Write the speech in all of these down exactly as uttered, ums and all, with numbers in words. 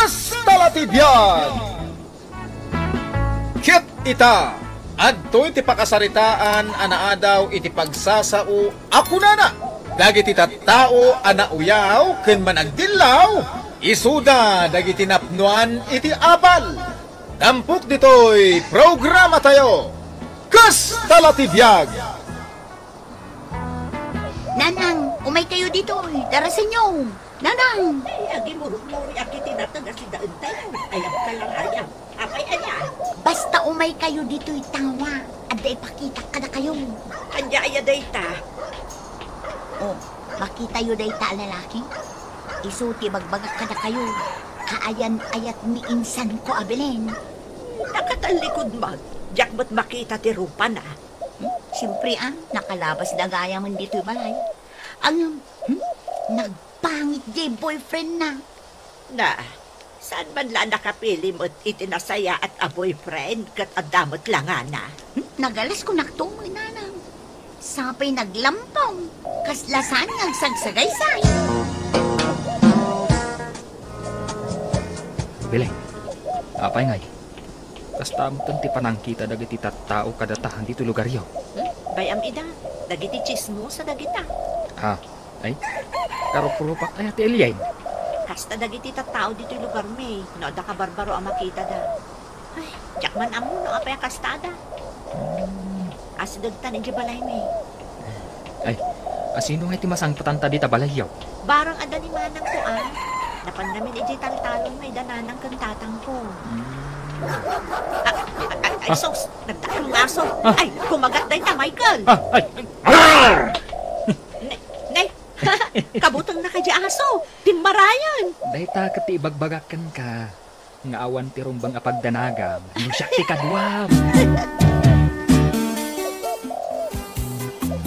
Kasta la ti biag! Ket ita, adtoy ti pakasaritaan a naadaw iti pagsasao a kunana, dagiti tattao a nauyaw ken managdillaw, isuda dagiti napnoan iti abal. Tampok ditoy programatayo, Kasta la ti biag! Nanang, umay kayo ditoy. Darasenyo. Nanang! Ay, agimurmuri a kiti nateng a sidaentayo. Ayab ka lang, ayab. Apay aya? Basta umay kayo ditoy, tawa. Adda ipakitak kadakayo. Ania aya dayta? Oh, makitayo dayta a lalaki? Isu ti bagbagak kadakayo. Kaayan-ayat ni insan ko a Belen. Nakatallikod man. Diak met makita ti rupana. Hmm? Siyempre, ah, nakalabas na gayam ditoy balay. Ang, hmm? Nagpangit jay boyfriend na. Na, saan man la nakapili met iti nasayaat a boyfriend ket adda met langana? Hmm? Nagalas ko naktumoy, nanang. Sapay naglampong, kasla saan nga agsagsagaysay. Belen, apay ngay? Kasta metten ti panangkita dagiti tattao kadata ditoy lugaryo. Hmm? Bay-am ida, dagiti chismosa dagita. Ah, ay, karup-rupak aya ti Elian. Kasta dagiti tattao ditoy lugarmi, no adda kabarbaro a makitada. Ay, diak man ammo no apay a kastada. Hmm. Asidegtan idiay balaymi. Ay, asino ngay ti masangpetanta dita balayyo? Barang adda ni manangko, a. Napan ngamin idiay taltalon nga ida nanang ken tatangko. Hmm. Ah, ay, ay, ay, ah, sus, nagdakkel nga aso. Ah. Ay, kumagat dayta, Michael. Ah, ay. Ne, ne. Kabutengna kadi aso. Timmarayen. Dayta ket ti ibagbagak kenka. Nga awan ti rumbeng a pagdanagam, no siak ti kaduam.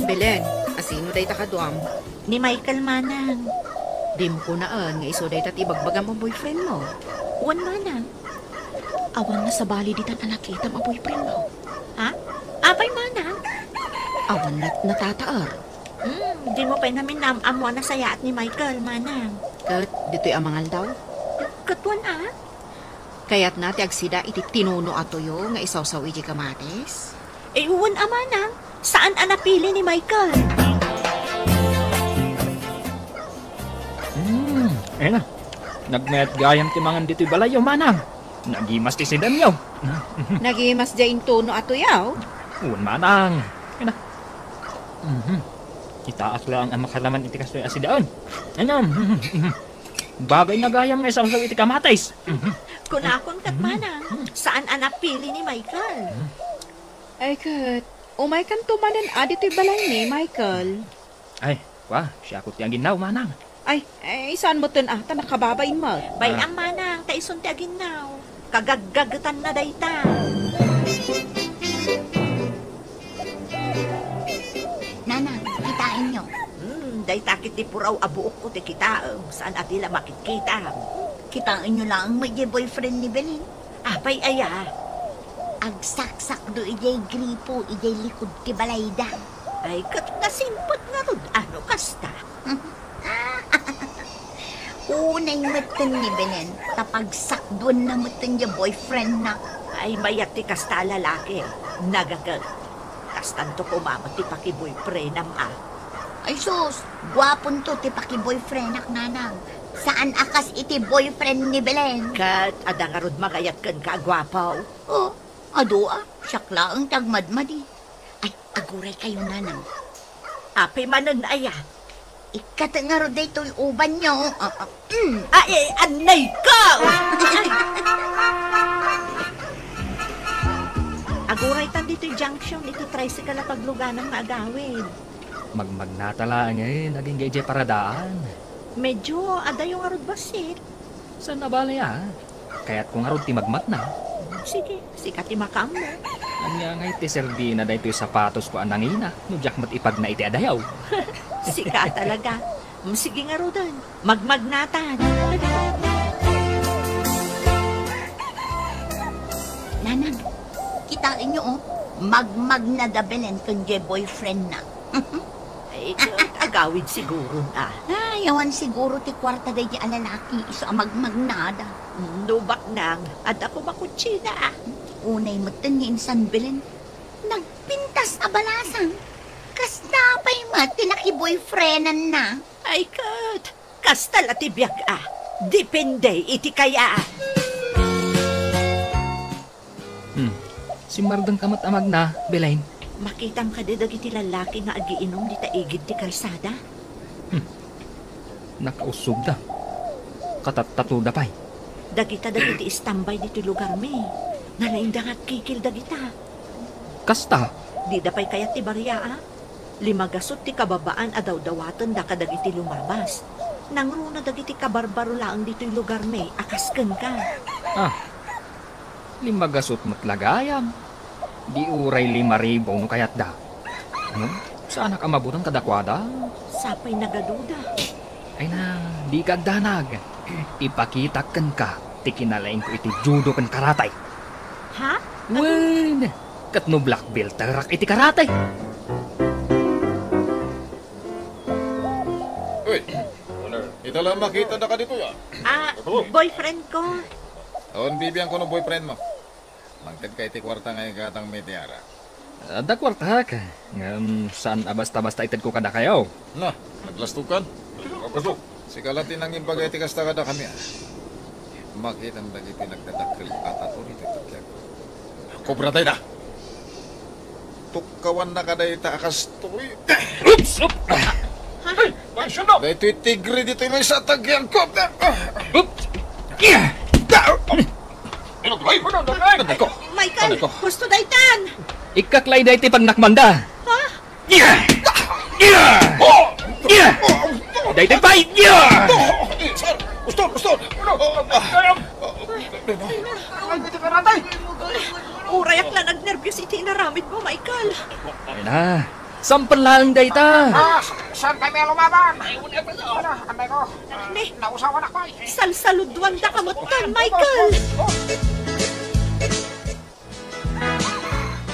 Belen, asino dayta kaduam? Ni Michael, manang. Dim kunaen nga isu dayta ti ibagbagam a boyfriend mo. Wen, manang. Awan nasabali ditan a nakitam a boyfriend mo. Ha? Apay, manang? Awan nat-, natataer. Hmm, dimo pay ngamin naam-ammo a nasayaat ni Michael, manang. Ket ditoy a mangaldaw? Ket wen a? Kayatna ti agsida iti tinuno a tuyo nga isawsaw iti kamatis? Eh, wen a manang, saan a napili ni Michael? Hmm, ay na. Nagmayat gayam ti mangan ditoy balayyo, manang. Nagimas ti sidanyo. Nagimas diay intuno a tuyaw? Wen, manang. Ay na. Mhm. Kitaak laeng a makaraman iti kastoy a sidaen. Ano? Bagay na gayam nga isawsaw iti kamatis. Kunakon ket, manang, saan a napili ni Michael? Ay ket, umaykanto manen a ditoy balaymi, Michael. Ay, wa, siakon ti aginnaw, manang. Ay, ay, saan metten a, ta nakababain met. Bay-am, manang, ta isun ti aginnaw. Kagaggagetanna dayta. Nanang, kitaenyo. Hmm, dayta ket ti puraw a buokko ti kitaem, saan a di la makitkitam. Kitaenyo laeng met diay boyfriend ni Belen. Apay aya? Agsaksakdo idiay gripo, idiay likud ti balayda. Ay, ket nasimpet ngarud, ano kasta? Unay metten ni Belen, ta pagsakduenna metten diay boyfriendna. Ay, mayat ti kasta a lalaki. Nagaget. Kastanto koma met ti pakiboyfriendam a. Ay sus, guaponto ti pakiboyfriendak, nanang. Saan a kas iti boyfriend ni Belen. Ket adda ngarud mangayat kenka a guapo? Oh, adu a, siak laeng ti agmadmadi. Ay, aguray kayo, nanang. Apay manen aya? Ikkat ngarud daytoy ubanyo. Ah, ah, mm. Ay, ay, anay ka! Aguraytan ditoy junction iti tricycle a pagluganam nga agawid. Magmagnata laeng, eh, nagingga idiay paradaan. Medyo adayo ngarud bassit. Saan a bale, ah? Kayatko ngarud ti magmagna. Sige, sika ti makaammo. Ania ngay ti serbina daytoy sapatosko a nangina no diak met ipagna iti adayaw? Sika talaga. Mm, sige ngaruden, magmagnatan. Nanang, kitaenyo, oh. Magmagna da Belen ken diay boyfriendna. Ay, ket agawid siguron, a. Ay, awan siguro ti kuarta daydi a lalaki, isu a magmagnada. Mm, no baknang, adda koma kutsina, a. Unay metten ni insan Belen. Nagpintas a balasang. Kasta pay met ti nakiboyfriendanna. Ay, ket, kasta la ti biag, a. Depende iti kaya. Hmm. Simmardengka met a magna, Belen. Makitam kadi dagiti lallaki nga agiinum dita igid ti kalsada? Hmm. Nakausogda. Katattatoda pay. Dagita dagiti istambay ditoy lugarmi. Nalaingda nga agkikil dagita. Kasta? Dida pay kayat ti bariaa. Limagasut ti kababaan a dawdawatenda kadagiti lumabas. Nangruna dagiti kabarbaro laeng ditoy lugarmi a kas kenka. Ah, limagasut met la gayam. Di uray lima ribu no kayatda. Ano? Saanak a mabutang kadakuada? Sapay nagaduda. Ay na, dika agdanag. Ipakitak kenka ti kinalaingko iti judo ken karate. Ha? Wen, ket no black belterak iti karate. Uy, ita la makitada kaditoy, a. Ah, boyfriend ko. On, bibiangko no boyfriend mo. Mangtedka iti kuarta nga igatangmi iti ara. Adda kuartak, ngem saan a basta-basta itedko kadakayo. Na, naglastokan? Sika la ti nangimbaga iti kasta kadakami, a. Makitam dagiti nagdadakkel a tattoo ditoy tagian. Kobra dayta. Tukkawannaka dayta a kastoy. Oops! Oops! Ay, maisyon na! Daytoy tigre ditoy maysa a tagianko. Oops! Ano, Dre? Ano, Dre? Michael, husto daytan! Ikkak la idi ti pagnakmanda. Ha? Daytoy pay! Sir, uston, uston! Ano? Ay, urayak la nagnerbios iti inaramidmo, Michael. Ay na, sampel laeng dayta. Ah, sa-, saan kami lumaban? Ano, anay ko? Ne, nausawan ako, eh. Salsaluduandaka metten, Michael.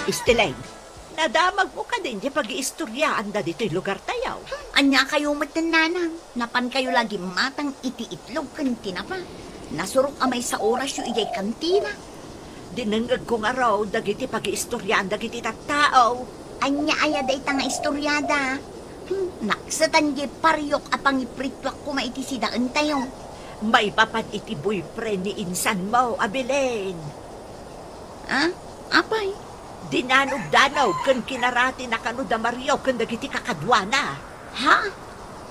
Istileng, nadamagmo kadin ti pagiistoriaanda ditoy lugartayo? Ania kayo metten, nanang? Napankayo la gimmatang iti itlog ken tinapa. Nasurok a maysa orasyo idiay kantina. Dinengngegko ngarud dagiti pagiistoriaan dagiti tattao. Ania aya dayta nga istoriada? Hmm, naksetan diay pariok a pangiprittuak koma iti sidaentayo. Maipapan iti boyfriend ni insanmo a Belen. Ah? Apay? Dinanogdanog ken kinaratina kano da Mario ken dagiti kakaduana. Ha?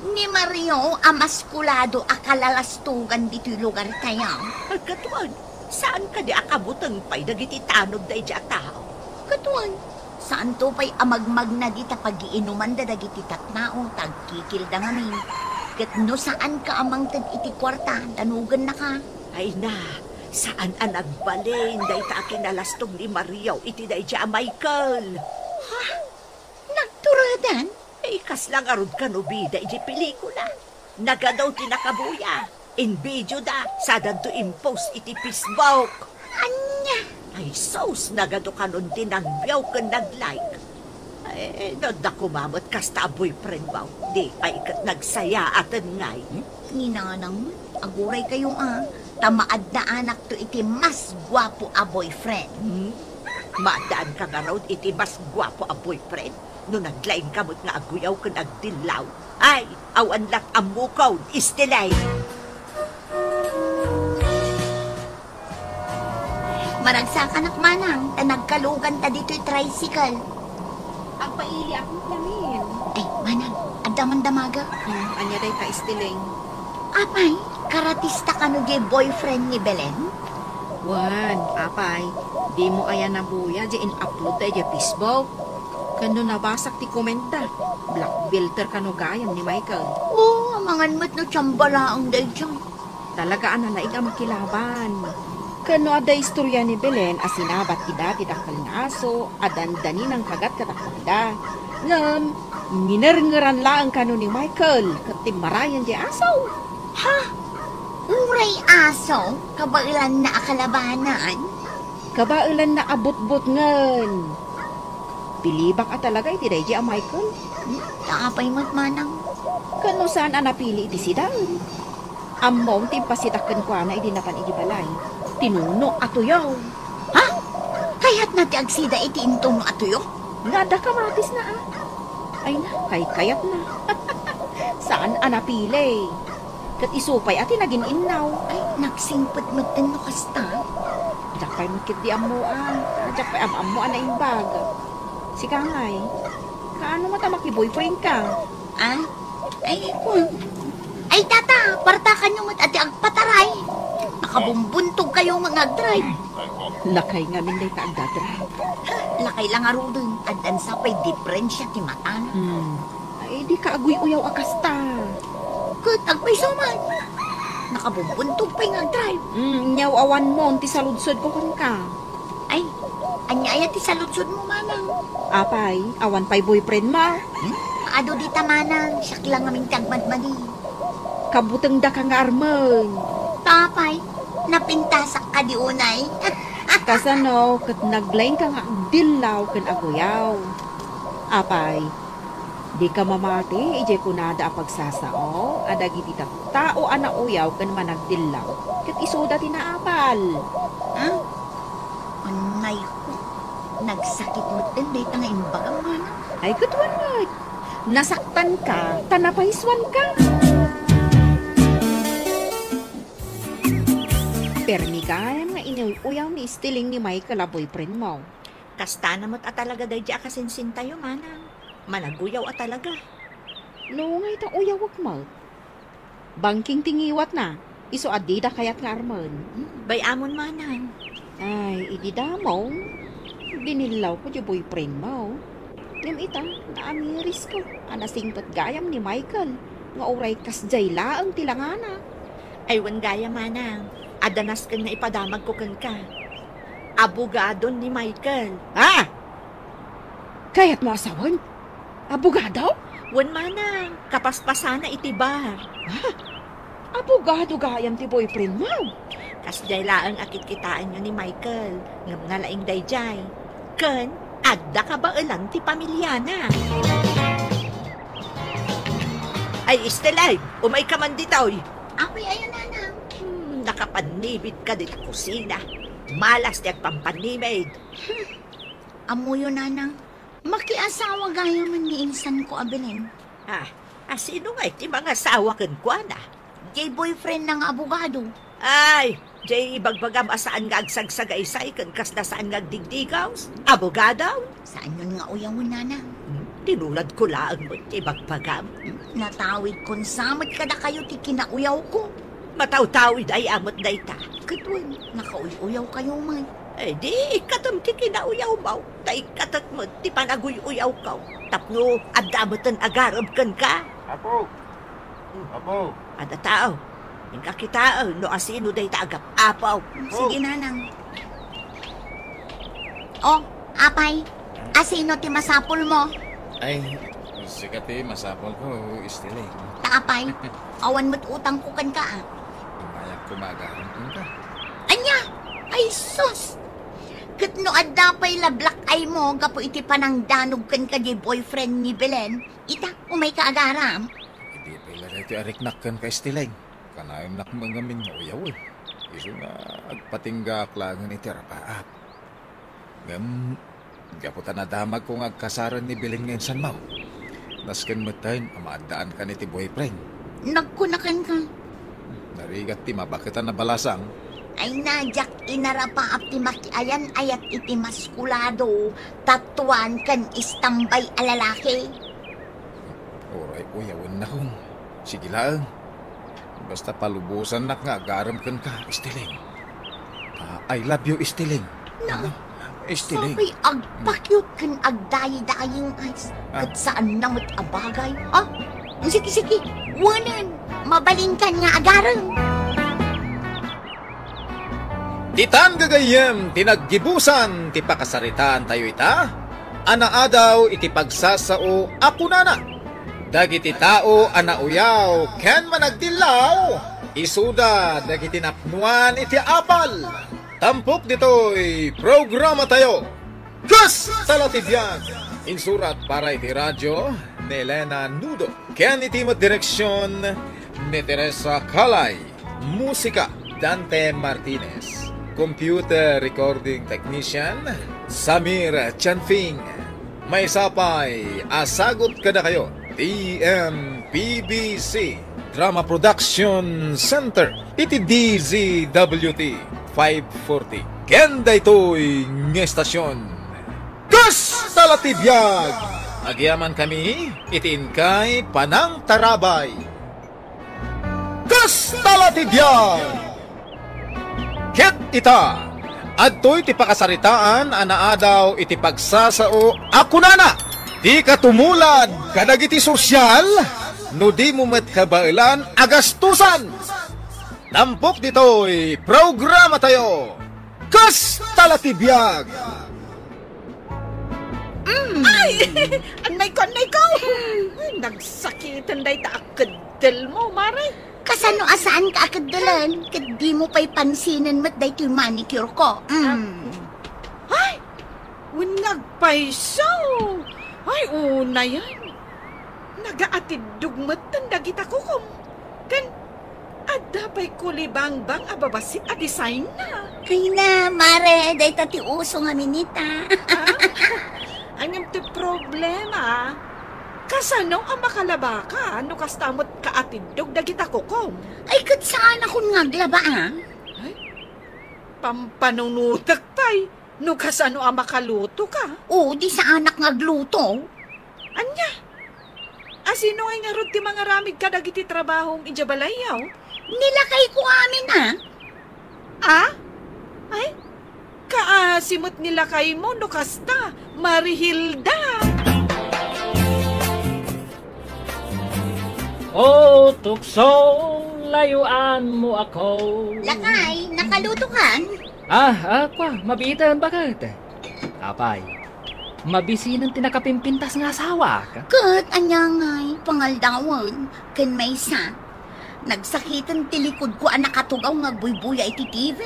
Ni Mario a maskulado a kalalastogan ditoy lugartayo? Katuan, saan kadi a kabuteng pay dagiti tanod daydi a tao? Katuan, saanto pay a magmagna dita pagiinumanda dagiti tattao ta agkikilda ngamin. Ket no saanka a mangted iti kuarta, danogennaka. Ay na, saan a nagbalin dayta a kinalastog ni Mario iti daydi a Michael. Ha? Nagturadan? Ay, kasla ngarud kano bida iti pelikula. Nagadu ti nakabuya. In-video da, sadanto in-post iti Facebook. Ania? Ay, sus, nagadu kanon ti nangview ken nag-like. Eh, no adda koma met kasta a boyfriend mo, di pay ket nagsayaaten ngay. Ni nanang met, aguray kayo a, ta maaddaanakto iti mas guapo a boyfriend. Hmm? Maaddaanka ngarud iti mas guapo a boyfriend no naglaingka met nga agguyaw ken agdillaw. Ay, awan lat ammokon, Istilay! Maragsakanak manang, ta nagkaluganta ditoy tricycle. Agpailiak met lamin. Ay, manang, adda man damaga. Hmm, ania dayta, Istileng? Apay, karatista kano diay boyfriend ni Belen? Wen, apay, dimo aya nabuya diay in-upload da idiay Facebook? Ken no nabasak ti comment da, black belter kano gayam ni Michael. Oo, amangan met no tsamba laeng daydiay. Talaga a nalaig a makilaban. Ken no adda istoria ni Belen a sinabat ida ti dakkel nga aso a dandani nangkagat kadakuada. Ngem, nginerngeran laeng kano ni Michael ket timmarayen diay aso. Ha? Uray aso, kabaelanna a kalabanan? Kabaelanna a butbutngen. Pilibak a talaga iti daydi a Michael. Hmm, ta apay met manang? Ken no saan a napili iti sidaen? Ammom ti impasidak kenkuana idi napan idi balay. Tinuno a tuyo. Ha? Kayatna ti agsida iti intuno a tuyo? Nga adda kamatisna, a. Ay na, kaykayatna. Saan a napili. Ket isu pay a ti nagin-innaw. Ay, nagsingpet metten no kasta. Diak pay met ketdi ammo, a. Diak pay am-ammo a naimbag. Sika ngay, kaano met a makiboyfriend ka? A? Ay, kun. Ay, tata, partakanyo met a ti agpataray. Nakabumbunto kayo nga agdrive. Lakay ngamin dayta agdadrive. Lakay la ngaruden, addan sa pay diferensia ti matan. Hmm. Ay, di ka aguy-uyaw a kasta. Ket agpayso man. Nakabumbunto pay nga agdrive. Hmm, nyaw awan mo, ti saludsod ko kenka. Ay, ania aya ti saludsodmo, manang? Apay, awan pay boyfriendmo? Hmm? Adu dita, manang, siak la ngamin ti agmadmadi. Kabutengdaka nga armen. Apay, napintasak kadi unay? Kasano ket naglaingka nga agdillaw ken aguyaw? Apay, dika mamati idiay kunada a pagsasao a dagiti tattao a nauyaw ken managdillaw ket isuda ti naapal? A? Anay ko. Nagsakit metten dayta nga imbagam, manang. Ay, ket wen met. Nasaktanka, ta napaysuanka. Permi gayam nga inuy-uyaw ni Estiling ni Michael a boyfriendmo. Kastana met a talaga daydi a kasinsintayo, manang. Managuyaw a talaga. No ngay ta uyawek met. Bangking ti ngiwatna, isu a dida kayat nga armen. Hmm, bay-amon, manang. Ay, idi damong, dinillawko diay boyfriendmo. Ngem ita, naamirisko a nasingpet gayam ni Michael nga uray kasdiay laeng ti langana. Ay, wen gayam, manang, adda nasken nga ipadamagko kenka. Abogadon ni Michael. Ha? Kayatmo a sawen? Abogado? Wen, manang, kapaspasana iti bar. Ha? Abogado gayam ti boyfriendmo? Kasdiay laeng a kitkitaenyo ni Michael, ngem nalaing daydiay. Ken adda kabaelan ti pamiliana. Ay, Estelay, umayka man ditoy. Apay aya, nanang? Hmm, nakapannibit ka ditoy kusina. Malas ti agpampannibit. Ammoyo, nanang, makiasawa gayam ni insanko a Belen. Ah, a sino ngay ti mangasawa kenkuana? Diay boyfriendna nga abogado. Ay, diay ibagbagam a saan nga agsagsagaysay ken kasla saan nga agdigdigaws? Abogado? Saanyon nga uyawen, nanang. Hmm, tinuladko laeng met ti ibagbagam. Hmm, natawidkon sa met kadakayo ti kinauyawko. Matawtawid aya met dayta. Ket wen, nakauy-uyawkayo met. Eh, di ikkatem ti kinauyawmo, ta ikkatek met ti panaguy-uyawko. Tapno adda meten agarem kenka. Apo! Apo! Adda tao. Inka kitaen no asino dayta agap-apo. Sige, nanang. Oh, apay, asino ti masapulmo? Ay, sika ti masapulko, Estelay. Ta apay, awan met utangko kenka, a. Imayak koma agarem kenka. Ania? Ay, sus! Ket no adda pay la black eye mo gapu iti panangdanog kenka diay boyfriend ni Belen, ita, umayka agarem. Idi pay la daytoy a riknak kenka, Estelay. Kanayon met ngamin nga uyawen. Isu nga agpatinggaak laengen iti arapaap. Ngem, gapu ta nadamagko nga agkasaren ni Belen nga insanmo, nasken metten a maaddaankan iti boyfriend. Nagkuna kenka. Narigat ti mabaket a nabalasang. Ay, na, diak inarapaap ti makiayan-ayat iti maskulado, tatuan ken istambay a lalaki. Uray uyawennakon. Sige laeng. Basta palubosannak nga agarem kenka, Esteleng. Ah, I love you, Esteleng. Na, ano? Esteleng. Sapay agpakyot ken agdaydayiw, ay, ah, ket saanna met a bagay. Ah, sige, sige. Wanen, mabalinkan nga agarem. Ditan gagayyem ti naggibusan ti pakasaritaantayo ita, a naadaw iti pagsasao a kunana, dagiti tao a nauyaw ken managdillaw, isuda dagiti napnuan iti apal. Tampok ditoy programatayo, Kasta la ti biag! Insurat para iti radio ni Elena Nudo, ken iti met direksion ni Teresa Calay. Musika, Dante Martinez. Computer recording technician, Samir Chanfing. Maysa pay a sagut kadakayo, T M P B C Drama Production Center, iti D Z W T five forty. Ken daytoy nga estasion, Kasta la ti biag! Agyamankami iti inkay panangtarabay. Kasta la ti biag! Ket ita, adtoy ti pakasaritaan a naadaw iti pagsasao a kunana, "Dika tumulad kadagiti sosyal no dimo met kabaelan a gastusan." Tampok ditoy programatayo, Kasta la ti biag! Mm. Ay! Annay ko, annay ko! Ay, nagsakiten dayta a keddel mo, Mare. Kasano a saan ka a keddelen? Ket di mo pay pansinen met daytoy manicure ko. Mm. Ay! Wen nagpayso! Ay, unayen. Nagaatiddog metten dagita kukom. Ken adda pay kulibangbang a babassit a design na. Ay na, Mare, dayta ti uso ngamin ita. Ah? Ngem ti problema, kasano a makalabaka no kasta met kaatiddog dagita kukom? Ay, ket saanakon nga aglaba, a? Ay, pampanunotek pay. No kasano a makaluto ka? O, di saanak nga agluto. Ania? A, sino ngay ngarud ti mangaramid kadagiti trabahom idiay balayyo? Ni lakayko amin, a. A? Ay, kaasi met ni lakaymo no kasta, Mari Hilda. O tukso, layuanmo ako. Lakay, nakalutokan? Ah, ah, kwa, mabiiten, baket? Apay, mabisinen ti nakapimpintas nga asawak? Ket ania ngay, pangaldawen, ken maysa, nagsakiten ti likodko a nakatugaw nga agbuybuya iti T V.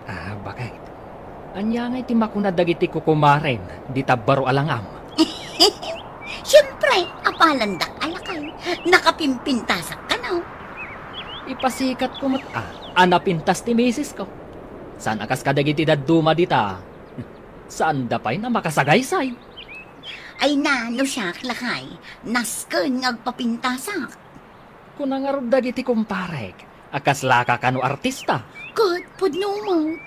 Ah, baket? Ania ngay ti makuna dagiti kukumaren dita baro a langam? Siempre, apalandak a lakay. Nakapimpintasak kano. Ipasikatko met a, a napintas ti misisko. Saan a kas kadagiti dadduma dita. Saanda pay a makasagaysay. Ay na, no siak, lakay, nasken nga agpapintasak. Kuna ngarud dagiti kumparek a kaslaka kano artista. Ket pudno met.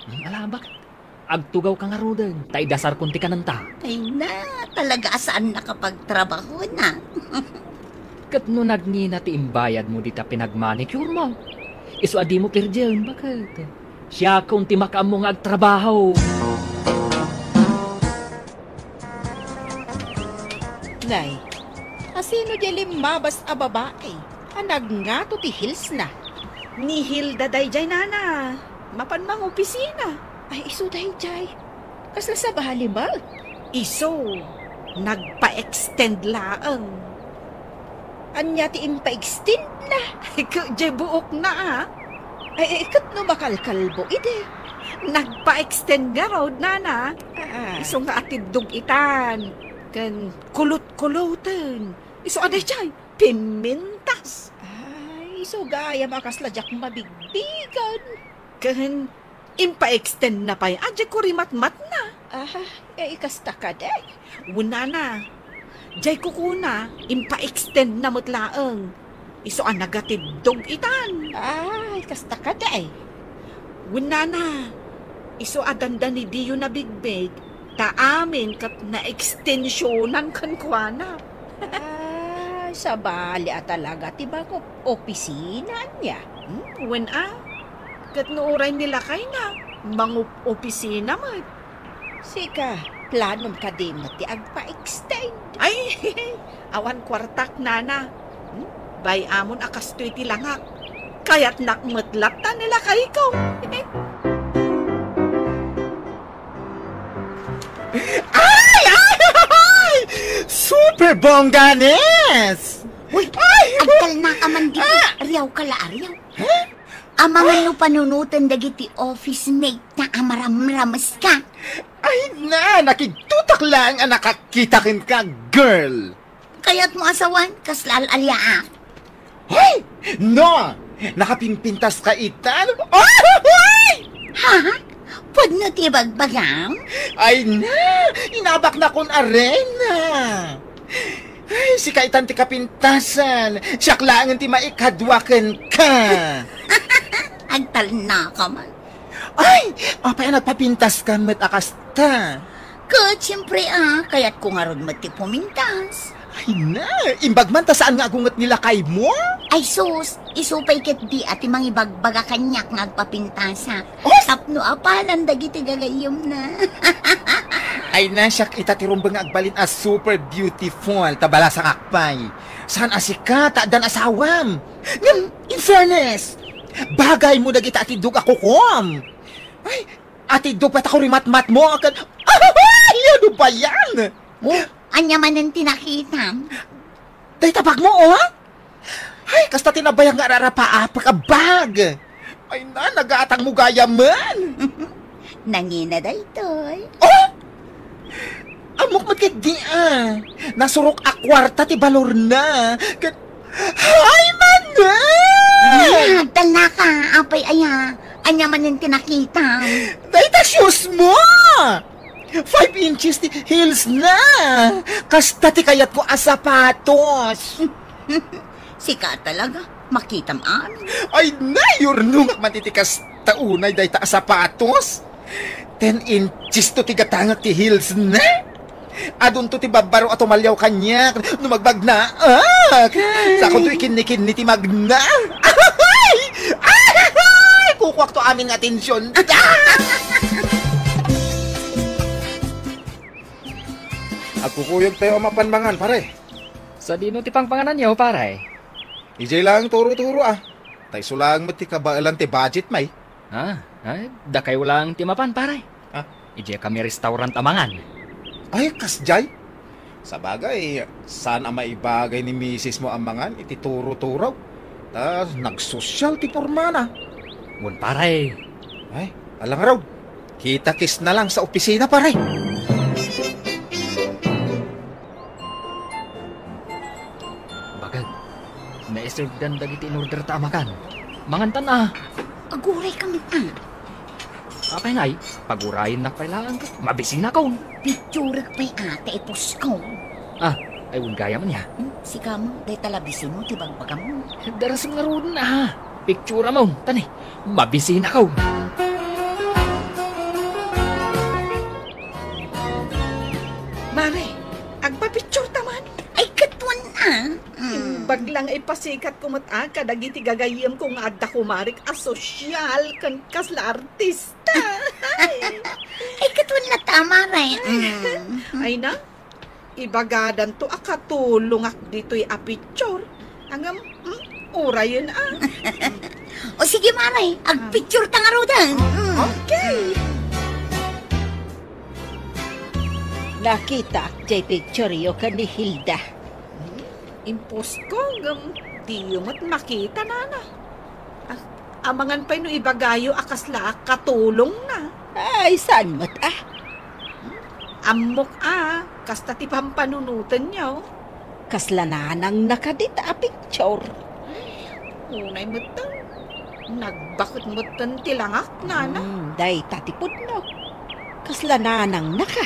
Hmm, ala, baket? Agtugawka ngaruden, ta idasarkon ti kanenta. Ay na, talaga a saannaka pagtrabahona. Ket no nagngina ti imbayadmo dita pinagmanicuremo, isu a dimo pirdien, baket? Siakon ti makaammo nga agtrabaho. Nay, a sino diay limmabas a babai a nagngato ti heelsna? Ni Hilda daydiay, nana. Mapan mangopisina. Ay, isu daydiay. Kasla sabali met? Isu, nagpa-extend laeng. Ania ti impa-extendna? Ket diay buokna, a. Ay, ay, ket no makalkalbo idi? Nagpa-extend ngarud, nana. Ah. Isu nga atiddog itan. Ken kulot-kuloten. Isu a daydiay, pimintas. Ay, isu gayam a kasla diak mabigbigen. Ken impa-extendna pay a diay kurimatmatna. Ah, e, kasta kadi? Wen, nana. Diay kukuna, impa-extendna met laeng. Isu a nagatiddog itan. Ay, kasta kadi? Wen, nana. Isu a dandani diyo nabigbig, ta amin ket naekstensionan kenkuana. Ay, sabali a talaga ti mangopisina ania? Hmm, wen a. Ket no uray ni lakayna, mangopisina met. Sika, planom kadi met ti agpa-extend? Ay, awan kuartak, nana. Hmm, bay-amon a kastoy ti langak. Kayatnak met latta ni lakayko. Ay, ay, ay! Super bongganes! Uy, ay! Agtalna ka man dito. Ah! Riaw ka la, riaw. Huh? Amangan no panunoten dagiti office mate ta a maramrames ka. Ay na, nakigtutak laeng a nakakita kenka, girl. Kayatmo a sawen, kasla al-aliaak. Hoy! No! Nakapimpintas ka itan? Hoy! Ha? Pudno ti bagbagam? Ay na! Inabaknakon a reyna! Ay, sika itan ti kapintasan. Siak laengen ti maikadua kenka. Agtalnaka man. Ay! Apay a nagpapintas ka met a kasta? Ket siempre a, kayatko ngarud met ti pumintas. Ay na, imbag man ta saan nga agunget ni lakaymo? Ay sus, isu pay ketdi a ti mangibagbaga kaniak nga agpapintasa. Oh! Tapno apalan dagiti gagayyemna. Ay na, siak ita ti rumbeng nga agbalin a super beautiful, ta balasangak pay. Saan a sika, ta addan asawam. Ngem, in fairness, bagaymo dagita atiddog a kukuam. Ay, atiddog pay ta kurimatmatmo, ket, ay, ano ba yan? Oh, ania manen ti nakitam? Dayta bagmo, oh? Ay, kasta ti nabayag nga ararapaapek a bag. Ay na, nagatangmo gayamen. Nangina daytoy. Oh! Ammok met ketdi a. Nasurok a kuarta ti balorna. Ket, ay, manen! Ah, talnaka, apay aya? Ania manen ti nakitam? Dayta shoes mo! Five inches ti heels na! Kasta ti kayatko a sapatos! Sika talaga, makitam amin. Ay, nayurnongak man iti kasta unay dayta a sapatos. Ten inches to ti gatangak ti heels na. Adunto ti babbaro a tumaliaw kaniak no magbagnaak. Sakonto ikinnikinni ti magna. Ay! Ay! Kukuakto amin nga atension. Agkukuyog tayo a mapan mangan, pare. Sadino ti pangpangananyo, pare? Idiay laeng turo-turo, a. Ta isu laeng met ti kabaelan ti budget, may. Ah, ay, dakayo laeng ti mapan, pare. Ah? Idiay kami restaurant a mangan. Ay, kasdiay? Sabagay, saan a maibagay ni misis mo a mangan iti turo-turo. Ta nagsosyal ti pormana. Wen, pare. Ay, ala ngarud. Kita-kits na lang sa opisina, pare. Bakit? Naiservedan dagiti in-order ta a makan. Mangantan a. Aguray kami a. Apay ngay, pagurayennak pay laeng ket mabisinakon. Picturek pay a ta ipusko. Ah, ay, wen gayam ania. Hmm, sika mo, dayta la bisinmo ti bagbagam. Darasem ngaruden a. Picturam, tani, mabisinakon. Mare, agpapicture ta man. Ay, ket wen a. Mm. Imbag lang ipasikat ko met a kadagiti gagayyemko nga adda kumarik a sosyal ken kasla artista. Ay, ket wen latta, mare. Mm. Ay na, ibagadanto a katulongak ditoy a picture. Ngem, mm, urayen a. O sige, mare, agpicture ta ngaruden. Mm. Okay. Nakitaak jay picture yo ken ni Hilda. Impost ko, ngem diyo met makita, nana. Ah, amangan pay no ibagayo a kasla a katulongna. Ay, saan met a? Ammok a, kasta ti pampanunotenyo. Kasla nanangna kadi ta a picture? Unay metten. Nagbaket metten ti langak, nana. Hmm, dayta ti pudno. Kasla nanangna ka?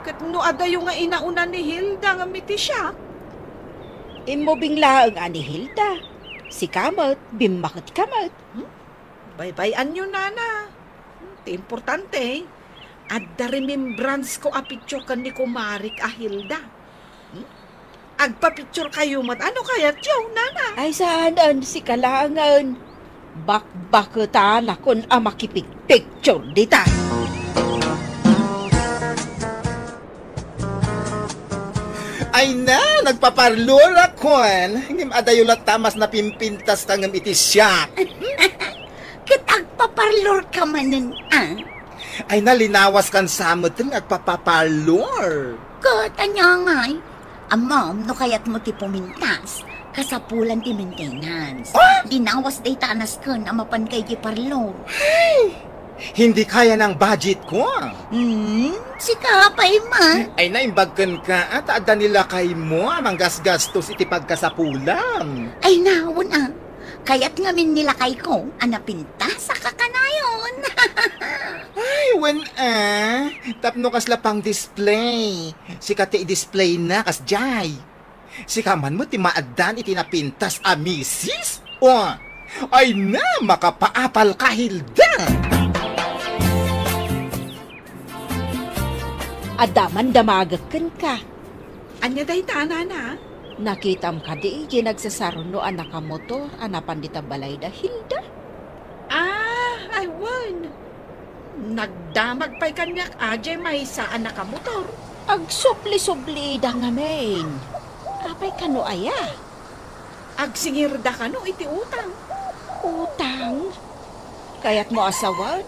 Ket no adayo nga inauna ni Hilda ngem iti siak? Immubing laeng a ni Hilda. Sika met, bimmaket ka met. Hmm? Baybay-anyo, nana. Hmm, ti importante, adda remembrance ko a picture ken ni kumarik a Hilda. Hmm? Agpapicture kayo met. Ano kayatyo, nana? Ay, saanen, sika laengen. Bakbaketanakon a makipigpicture dita. Ay na, nagpaparlorakon. Ngem adayo latta a mas napimpintas ka ngem iti siak. Ket agpaparlor ka manen, a? Ay na, linawas kan sa metten nga agpapaparlor. Ket ania ngay? Ammom no kayatmo ti pumintas, kasapulan ti maintenance. Ah? Linawas dayta a nasken a mapan ka idiay parlor. Ay! Hindi kaya ng budget ko. Hmm, sika pay man. Ay, naimbag kenka, a, ta adda ni lakaymo a manggasgastos iti pagkasapulam. Ay, na, wen a. Kayat ngamin ni lakayko a napintas a kakanayon. Ay, wen a. Tapno kasla pang-display. Sika ti i-display na, kasdiay. Sika man met ti maaddaan iti napintas a misis? O, ay na, makapaapal ka, Hilda! Adda man damagek kenka. Ania dayta, nana? Nakitam kadi diay nagsasaruno a nakamotor a napan dita balayda, Hilda? Ah, ay, wen. Nagdamag pay kaniak a diay maysa a nakamotor. Agsubli-sublida ngamin. Apay kano aya? Agsingirda kano iti utang. Utang? Kayatmo a sawen?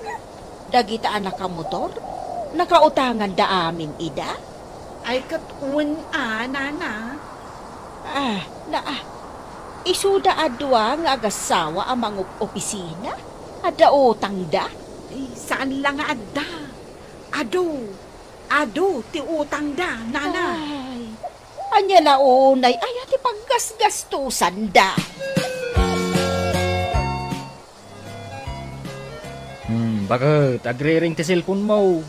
Dagita a nakamotor? Nakautanganda amin ida? Ay, ket wen a, nana. Ah, na, ah. Isuda a dua nga agassawa a mangup-opisina? Adda utangda? Eh, saan la nga adda. Adu, adu ti utangda, nana. Ay, ania la unay aya ti paggasgastosanda? Hmm, baket, agriring ti cellphone mo.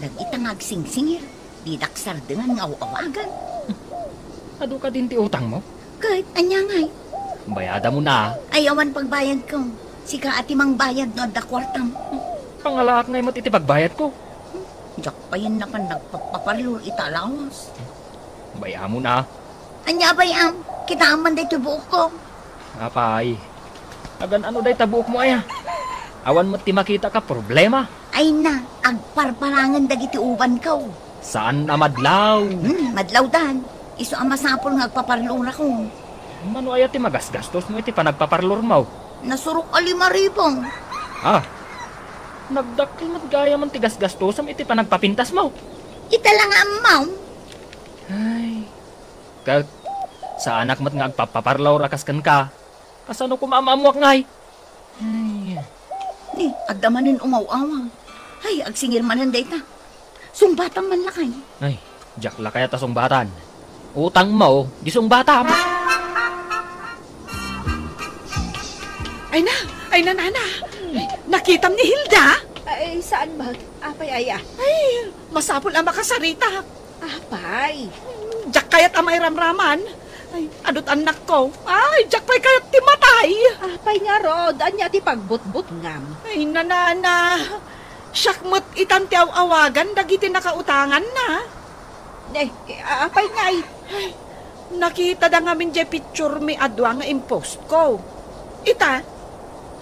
Dagita nga agsingsingir, didak sardengan nga aw-awagan. Adu kadin ti utang mo? Ket, ania ngay? Bayada mo na. Ay, awan pagbayad ko. Sika a ti mangbayad no adda kuartam. Pangalaak ngay met iti pagbayad ko. Diak payen napan nagpapaparlor ita lawas. Bay-am mo na. Ania a bay-am? Kitaem man daytoy buokko. Apay, agan-ano dayta buokmo aya? Awan met ti makita ka problema. Ay na, agparparangen dagiti ubanko. Saan a madlaw? Hmm, madlawdan. Isu a masapul nga agpaparlorakon. Mano aya ti magasgastosmo iti panagpaparlormo? Nasurok a lima ribu. Ah, nagdakkel met gayamen ti gasgastosem iti panagpapintasmo. Ita la nga ammom. Ay, ket, saanak met nga agpapaparlor a kas kenka. Kasano koma a maammoak ngay? Ay. Ni, adda manen umaw-awang. Ay, agsingir manen dayta. Sungbatam man lakay. Ay, diak lakay a ta sungbatan. Utangmo, di sungbatam. Ay na, ay na, nana. Nakitam ni Hilda? Ay, saan man? Apay aya? Ay, masapul a makasarita. Apay? Diak kayat a mairamraman. Ay, adut annakko. Ay, diak pay kayat ti matay. Apay ngarud, ania ti pagbutbutngam? Ay, nanana. Siak met itan ti aw-awagan dagiti nakautanganna. Eh, eh, apay ngay? Ay, nakitada ngamin diay picture mi a dua nga impostko. Ita,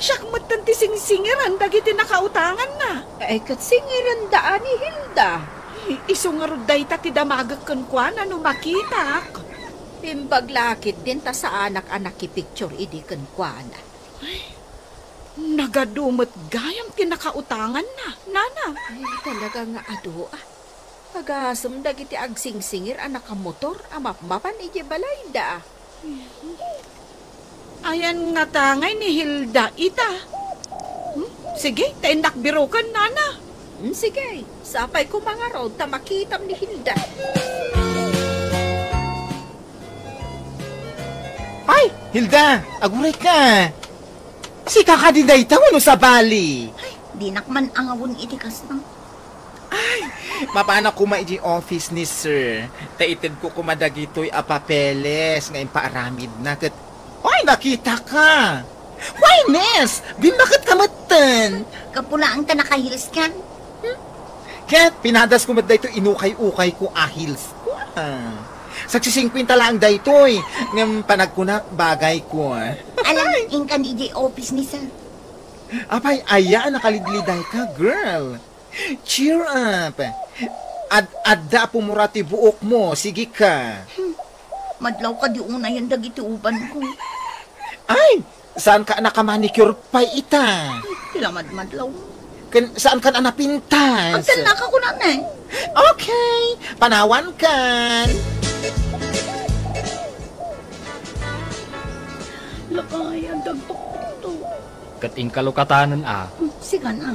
siak metten ti singsingiran dagiti nakautanganna. Eh, ket singiranda a ni Hilda. Ay, isu ngarud dayta ti damagek kenkuana no makitak. Imbag la ketdin ta saanak a nakipicture idi kenkuana. Ay, nagadu met gayam ti nakautanganna, nana. Ay, talaga nga adu, a. Agasem dagiti agsingsingir a nakamotor a mapmapan idiay balayda. Ayan ngata ngay ni Hilda ita. Hmm? Sige, ta innak biroken, nana. Hmm, sige, sapay koma ngarud ta makitam ni Hilda. Ay, Hilda, aguray ka. Sika kadi dayta wenno sabali? Ay, dinak man angawen iti kasta. Ay, mapanak koma iti office ni sir. Ta itedko koma dagitoy a papeles nga impaaramidna ket, ay, nakita ka. Why, miss? Bimmaket ka metten. Gapu laeng ta naka-heels kan. Hmm? Ket pinadasko met daytoy inukay-ukayko a heelsko, a. Sagsisingkuenta laeng daytoy, ngem panagkunak, bagayko. Alam, inkan idiay office ni sir. Apay aya a nakalidlidayka, girl? Cheer up! Ad-, adda a pumura ti buokmo, sige ka. Hmm. Madlaw kadi unayen dagiti ubanko. Ay! Saan ka a nakamanicure pay ita? Ti lamadmadlaw. Ken saan ka a napintas? Agtellaka kunana. Okay, panawan kan. Lakay, agdagpakto. Ket inkalokatanen a, Sikan, a.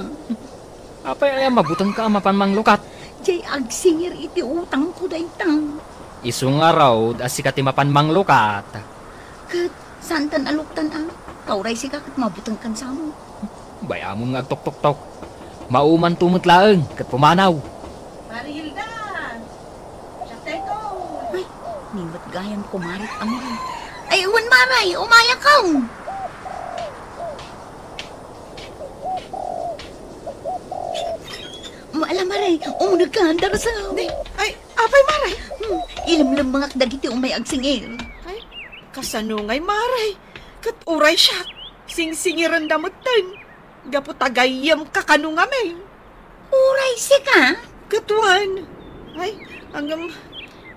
Apay aya mabutengka a mapan manglukat? Jay agsingir iti utangko dayta. Isu ngarud a sika ti mapan manglukat. Ket saantan a luktan, a. Ta uray sika ket mabutengkan samo. Bay-amon nga agtuktoktok. Maumanto met laeng ket pumanaw. Mari Hilda, siak daytoy. Ay, ni met gayam kumarit a Mare. Ay, wen, Mare, umayakon. Ala, Mare, umunegka, darasem. Ay, apay, Mare? Hmm, ilemlemmengak dagiti umay agsingir. Ay, kasano ngay, Mare? Ket uray siak, singsingirenda metten. Gapu ta gayyemka kano ngamin. Uray sika? Ket wen. Ay, ngem,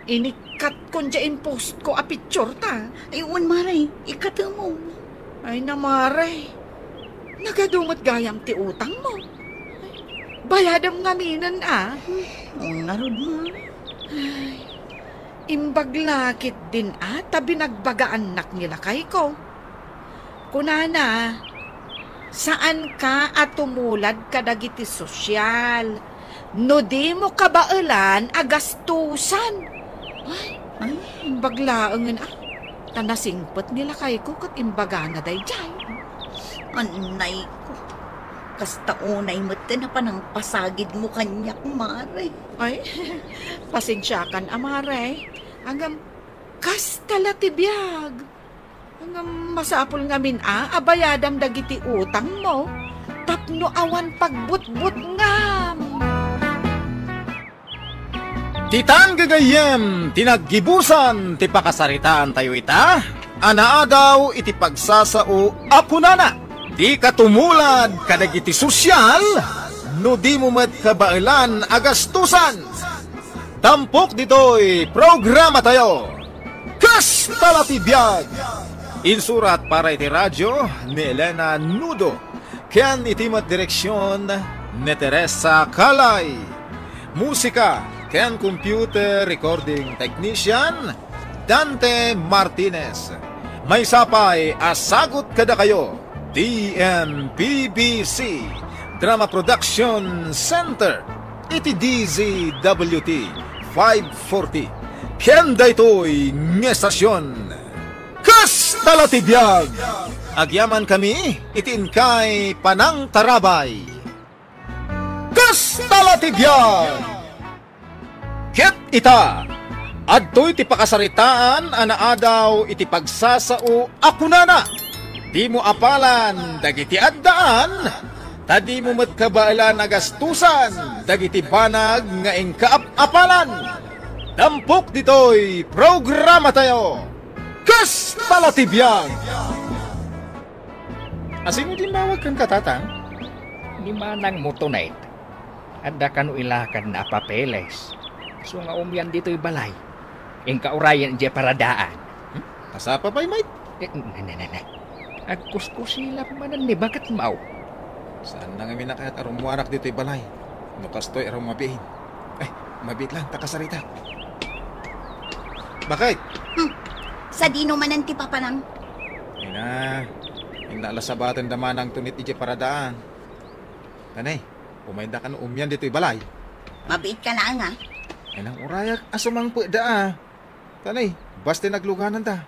inikkatkon diay impostko a pictureta. Ay, wen, Mare, ikkatemo. Ay na, Mare. Nagadu met gayam ti utangmo. Bayadem ngaminen, a. Hmm, ngarud, Mare. Ay, imbag la ketdin, a, ta binagbagaannak ni lakayko. Kunana, saanka a tumulad kadagiti sosyal no dimo kabaelan a gastusan. Ay, imbag laengen, a. Ta nasingpet ni lakayko ket imbagana daydiay. Annayko, kasta unay metten a panangpasagidmo kaniak, Mare. Ay, pasensiakan a, Mare. Ngem, kasta la ti biag. Ngem masapul ngamin a, a bayadam dagiti utangmo tapno awan pagbutbutngam. Ditan gagayyem ti naggibusan ti pakasaritaantayo ita a naadaw iti pagsasao a kunana, dika tumulad kadagiti sosyal no dimo met kabaelan a gastusan. Tampok ditoy programatayo. Kasta la ti biag. Insurat para iti radio ni Elena Nudo ken iti met direksion ni Teresa Calay. Musika ken computer recording technician, Dante Martinez. Maysa pay a sagut kadakayo, T M P B C Drama Production Center, iti D Z W T five forty. Ken daytoy nga estasion, Kasta la ti biag! Agyamankami iti inkay panangtarabay. Kasta la ti biag! Ket ita, adtoy ti pakasaritaan a naadaw iti pagsasao a kunana, dimo apalan dagiti addaan, ta dimo met kabaelan a gastusan dagiti banag nga inkaap-apalan. Tampok ditoy programatayo, Kasta la ti biag! Asino ti immawag kenka, Tatang? Ni manangmo, Tonet. Adda kano ilakadna a papeles. Isu nga umian ditoy balay. Inka urayen idiay paradaan. Hmm? Masapa pay, Mike? Eh, ne, ne, ne, ne. Agkuskusilap manen ni baketmo. Saanna ngamin a kayat a rummuarak ditoy balay. No kastoy a rummabiin. Ay, mabiit lang, ta kasaritak. Bakit? Hmm. Sadino manen ti papanam? Ay na, inna la sabaten da manang Tonet idiay paradaan. Tanay, umayda kano umian ditoy balay. Mabiit ka laeng, a. Ay nang urayak a sumangpet da, a. Tanay, basta nagluganan da.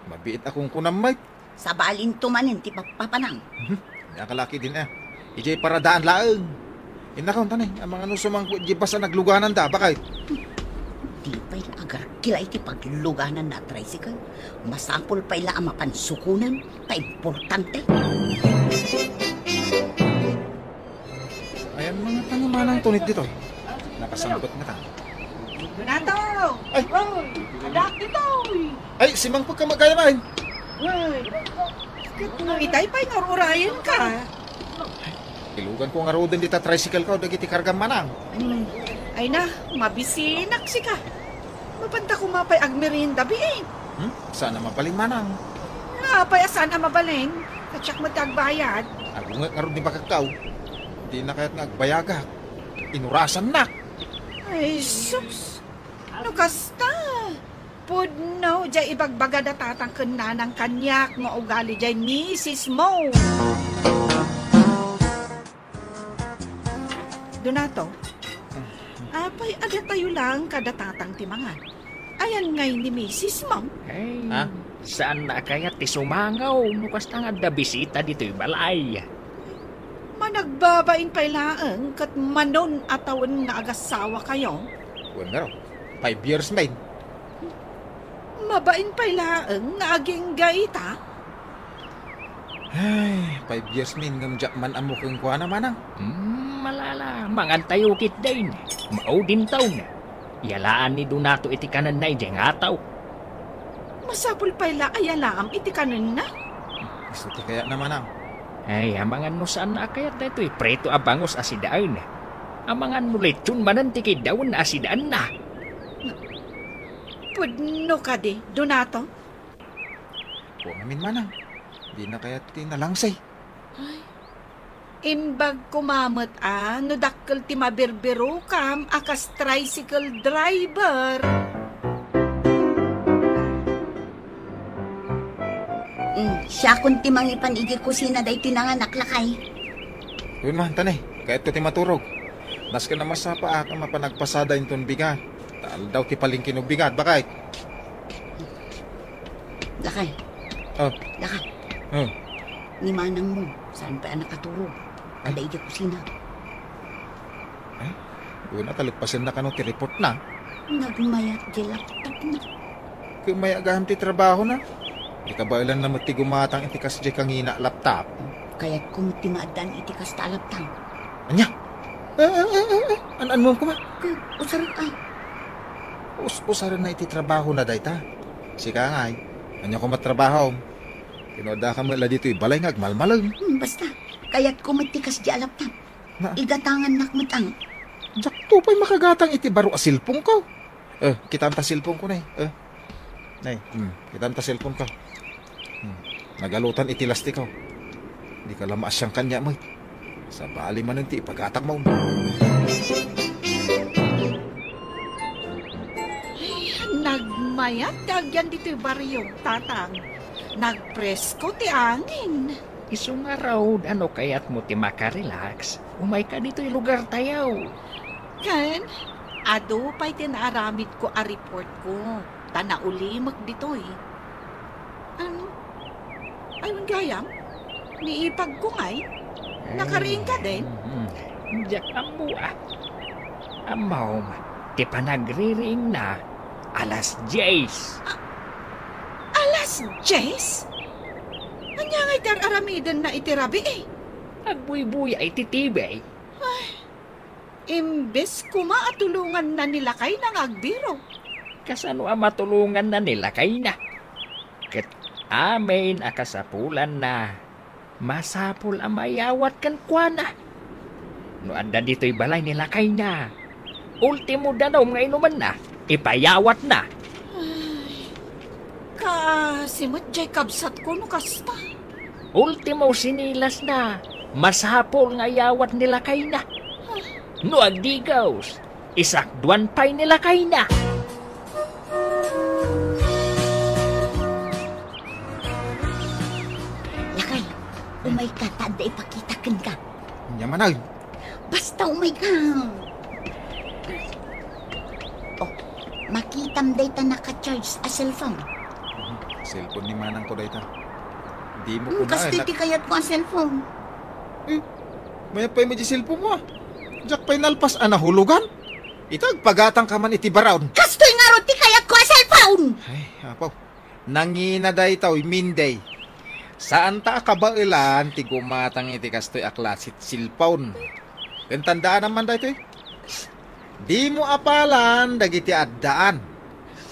Mabiit a kunkunam, Mike. Sabalinto manen ti papapanam. Mhm. Ania ka la ketdin, a. Idiay paradaan laeng. Innakon, tanay, amangan no sumangpet idiay basta nagluganan da, bakit? Di pay la agarkila iti pagluganan na a tricycle. Masapul pay la a mapan sukonen, ta importante. Ayan mga tanamanang Tonet ditoy. Nakasangpet nga ta. Donato! Ay! Oy! Adak ditoy! Ay, simangpet ka magayamain. Ay! Ket no itay pay nga ur-urayen ka. Ilugan ko nga ruden dita tricycle ko, dagiti kargam manang. Hmm. Ay na, mabisinak sika. Mapanta koma pay agmerienda, biit. Hmm? Saan a mabalin, manang? Apay a saan a mabalin? Ket siak met ti agbayad. Agunget ngarud ni bakakkaw. Dina kayat nga agbayagak. Inurasannak. Ay, sus! No kasta, pudno diay ibagbaga da tatang ken nanang kaniak nga ugali diay misis mo. Nato, apay adda tayo lang kada tatang ti mangan? Ayan ngay ni misis mo? Ay, Ha? Saan na kayat ti sumangaw no kasta nga adda bisita ditoy balay? Managbabain pay laeng ket manon a tawen nga agasawa kayo? Wen nga raw, five years main. Mabain pay laeng nga agingga ita? Ay, five years main ngem diak man ammo kenkuana, manang. Hmm, malala, mangan tayo ketdin. Maudin taon. Yalaan ni Donato iti kanenna idiay nga ataw. Masapul pay la a yalaam iti kanenna? Isu ti kayatna, manang. Ay, amangan no saan a kayat daytoy prito a bangus a sidaen. Amangan no lechon manen ti kiddawen a sidaenna. Pudno kadi, Donato? Kua ngamin, manang. Dina kayat ti nalangse. Ay. Imbag koma met a no dakkel ti mabirbirokam a kas tricycle driver. Mm, siakon ti mangipan idiay kusina daytoy nanganak, lakay. Wen man, tani, kayatko ti maturog. Nasken a masapa a mapan agpasada inton bigat. Ta aldaw ti palengke no bigat, bakay. Lakay. Oh. Lakay. Oh. Ni manangmo, saan pay a nakaturog? Ay. Adda idiay kusina. Ay, una, talukpasenna kano ti reportna. Nagmayat diay laptopna. Ket mayat gayam ti trabahona. Di kabaelanna met ti gumatang iti kasdiay kangina a laptop. Kayatko met ti maaddaan iti kasta a laptop. Ania? Eh, eh, eh, eh, eh. An-, anmuem koma? Ket usarek a. Us-, usarenna iti trabahona dayta. Sika ngay, ania koma trabahom? Ket no addaka met la ditoy balay nga agmalmalem. Hmm, basta. Kayatko met ti kasdiay a laptop. Na? Igatangannak met ang. Diakto pay makagatang iti baro a cellphone-ko. Eh, kitaem ta cellphone-ko, nay. Eh. Nay, hmm, kitaem ta cellphone-ko. Hmm. Nagalutan iti lastiko. Dika la maasian kaniak met. Sabali manen ti ipagatakmo. Ay, nagmayat ti agyan ditoy barrio, Tatang. Nagpresko ti angin. Isu ngarud, no kayatmo ti makarelax, umayka ditoy lugartayo. Ken, adu pay ti naaramidko a reportko, ta naulimek ditoy. Ano? Ay, wen gayam? Ni ipagko ngay? Nakariing ka din? Hmm, diak ammo a. Ammom, ti panagririingna, alas dies. A-, alas dies? Ania ngay ti ar-aramidenna iti rabii? Agbuybuya iti T V. Ay, imbes koma a tulonganna ni lakayna nga agbiro. Kasano a matulonganna ni lakayna? Ket amin a kasapulanna, masapul a mayawat kenkuana. No adda ditoy balay ni lakayna, ultimo danum nga inumenna, ipayawatna. Ay, kaasi met diay kabsatko no kasta. Ultimo sinilasna, masapul nga iyawat ni lakayna. No agdigaws, isakduan pay ni lakayna. Lakay, umayka ta adda ipakita kenka. Ania man, ay? Basta umayka. Oh, makitam dayta naka-charge a cellphone. Mhm. Cellphone ni manangko dayta. Dimo Hmm, kuna, kastoy nak- ti kayatko a cellphone. Hmm. Mayat pay met ti cellphone-mo, a. Diak pay nalpas a nahulogan. Ita, agpagatangka man iti baraon. Kastoy ngarud ti kayatko a cellphone! Ay, apo. Nangina daytoy, Minday. Saanta a kabaelan ti gumatang iti kastoy a klase ti cellphone. Ken tandaanam man daytoy. Dimo apalan dagiti addaan.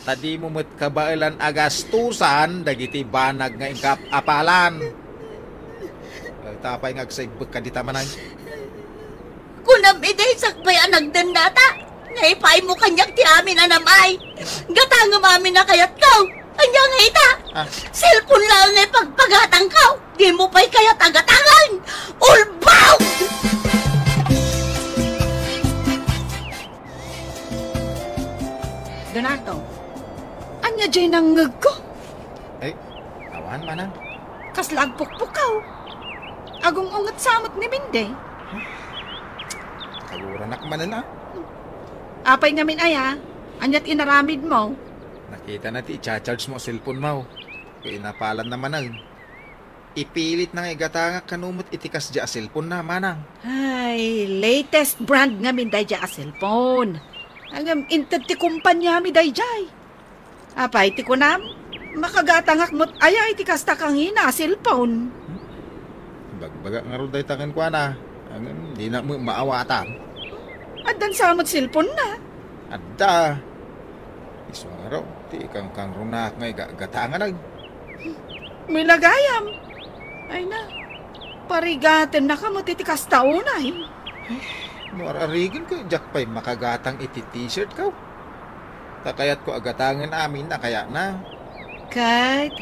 Ta dimo met kabaelan a gastosan dagiti banag nga inka apalan. Ay, tapay nga agsaibbek ka dita, manay. Kunam idi sakbay a nagdennata, nga ipaaymo kaniak ti amin a nam-ay. Gatangem amin a kayatko. Ania nga ita? Ah. Cellphone laeng nga ipagpagatangko. Dimo pay kayat a gatangen. Ulbaw! Donato, ania diay nangngegko? Ay, awan, manang. Kasla agpukpukaw. Agung-unget sa met ni Minday. Kaguranak manen a. Apay ngamin aya? Ania't inaramidmo? Nakitana ti i-charge mo a cellphone mo. Ket inapalanna manen. Ipilitna nga igatangak kano met iti kasdiay a cellphone na, manang. Ay, latest brand ngamin daydiay a cellphone. Ngem inted ti kumpaniami daydiay. Apay ti kunam? Makagatangak met aya iti kasta kangina a cellphone? Ibagbaga ngarud dayta kenkuana. Ngem dina met maawatan. Addan sa met cellphone na? Adda. Isu ngarud ti ikangkangrunaak nga igagatangan. Milagayam. Ay na, parigatennaka met iti kasta unay. No ar-arigen ket diak pay makagatang iti t-shirt ko. Ta kayatko a gatangen amin a kayatna. Ket,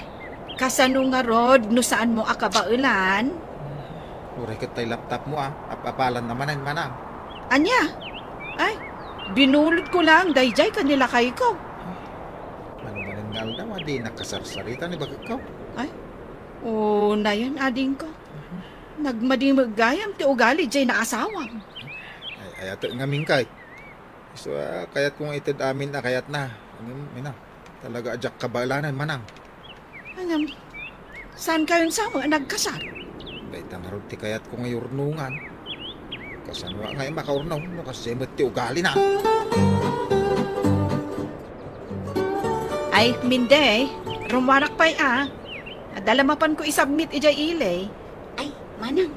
kasano ngarud no saanmo a kabaelan? Uray ket tay laptopmo a, ap-apalanna manen, manang. Ania? Ay, binulodko laeng daydiay ken ni lakayko. Mano manen nga aldaw a dinak kasarsarita ni baketko? Ay, unayen, adingko. Nagmadi met gayam ti ugali diay naasawam. Ay, ayatek ngamin kay. Isu a kayatko nga ited amin a kayatna. Ngem, ina, talaga a diak kabaelanen, manang. Ngem, saan kayon sa a nagkasar? Dayta ngarud ti kayatko nga yurnongan. Kasano nga makaurno no kasdiay met ti ugalina? Ay, Minday, rummuarak pay a. Adda la mapanko i-submit idiay ili. Ay, manang,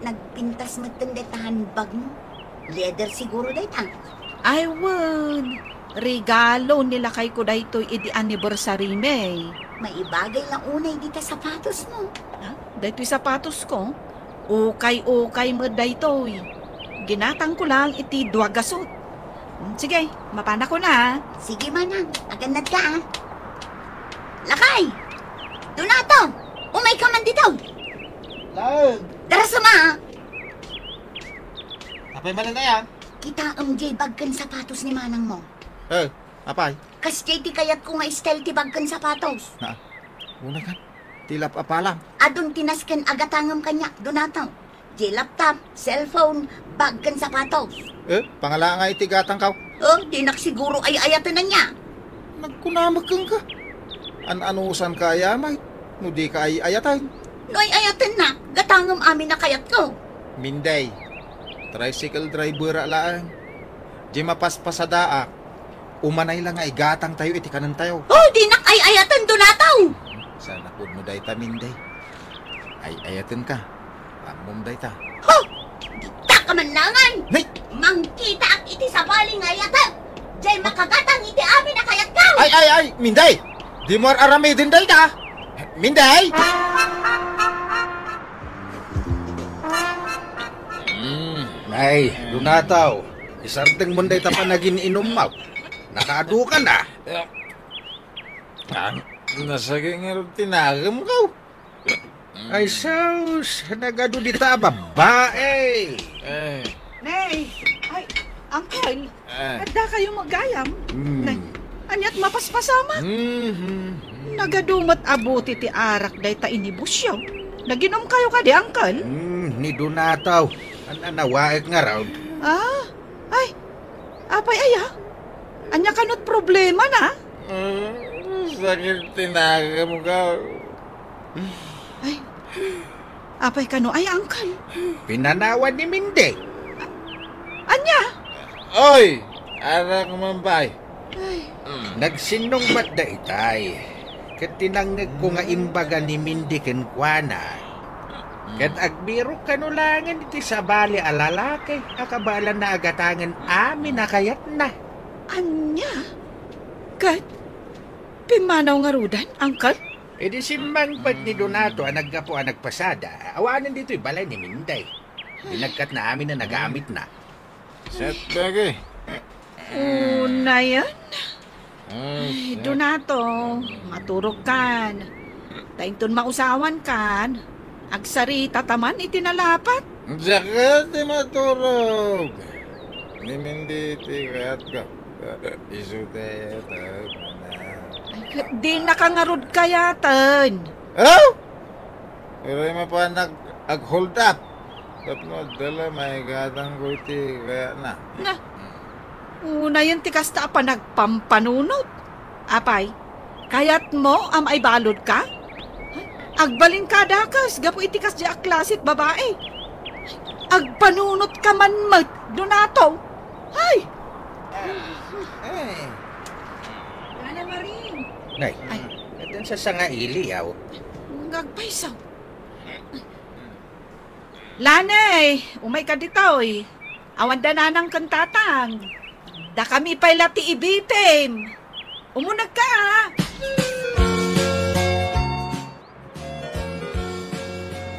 nagpintas metten dayta handbagmo. Leather siguro dayta? Ay, wen. Regalo ni lakayko daytoy idi anniversary mi. Maibagay la unay dita sapatosmo. Ha? Daytoy sapatosko? Ukay-ukay met daytoy. Ginatangko lang iti dua gasut. Hmm, sige, mapanakon a. Sige, manang. Agannadka a. Lakay! Donato! Umayka man ditoy! Laeng! Darasem a! Apay manen aya? Kitaem diay bag ken sapatos ni manangmo. Eh, apay? Kasdiay ti kayatko nga style ti bag ken sapatos. Na, una kan, ti lap-apalam. Adun ti nasken a gatangem kaniak, Donato. Diay laptop, cellphone, bag ken sapatos. Eh, pangala nga iti gatangko. Oh, dinak siguro ay-ayaten ania. Nagkunamek kenka. An-anusanka aya met no dika ay-ayaten? No ay-ayatennak, gatangem amin a kayatko. Minday, tricycle driver a laeng. Diay mapaspasadaak, umanay la nga igatangtayo iti kanentayo. Oh, dinak ay-ayaten, Donato! Saan a pudno dayta, Minday? Ay-ayatenka. Ammom dayta. Ho! Dita ka mannangan! Nay! Mangkitaak iti sabali nga ayatek! Diay makagatang iti amin a kayatko! Ay, ay, ay! Minday! Dimo ar-aramiden dayta! Minday! Mm. Nay, Donato, isardengmon dayta panagin-inummo. Nakaadu ka na. Ah, nasagi ngarud ti nagemko. Ay, sus, nagadu dita a babbai. Eh. Nay, ay, uncle, Eh. Adda kayo met gayam? Hmm. Nay, ania't mapaspasamak? Mhm. Nagadu met a buti ti arak dayta inibusyo. Naginum kayo kadi, uncle? Hmm, ni Donato. An-anawaek ngarud. Ah, ay, apay aya? Ania kano't problemana? Mm, sakit ti nagemko. Ay, apay kano ay, uncle? Pinanawan ni Minday. Ania? Oy, arak man pay. Ay. Nagsinnungbat daytay. Ket tinangngegko nga imbaga ni Minday kenkuana. Ket agbirok kano laengen iti sabali a lalaki a kabaelanna a gatangen amin a kayatna. Ania? Ket pimmanaw ngaruden, uncle? Idi simmangpet ni Donato a naggapu a nagpasada, awanen ditoy balay ni Minday. Binagkatna amin a nagamitna. Set, Becky. Unayen? Ay, Donato, maturogkan. Ta inton mausawankan, agsarita ta man iti nalapat. Diak ti maturog. Ni Minday ti kayatko. Isu ti, ay, ket dinaka ngarud kayaten. Oh? Uray mapan ag-, ag-hold up. Tapno adda la maigatangko iti kayatna. Na, unayen ti kasta a panagpampanunot. Apay, kayatmo a maibaludka? Agbalinka a dakes gapu iti kasdiay a klase ti babai. Agpanunot ka man met, Donato. Ay! Eh. Lana Marie. Nay, ay, atan sa sangaili, aw. Agpayso. Lanay, umayka ditoy. Awan da nanang ken tatang. Dakami pay la ti ibipim. Umunegka, a.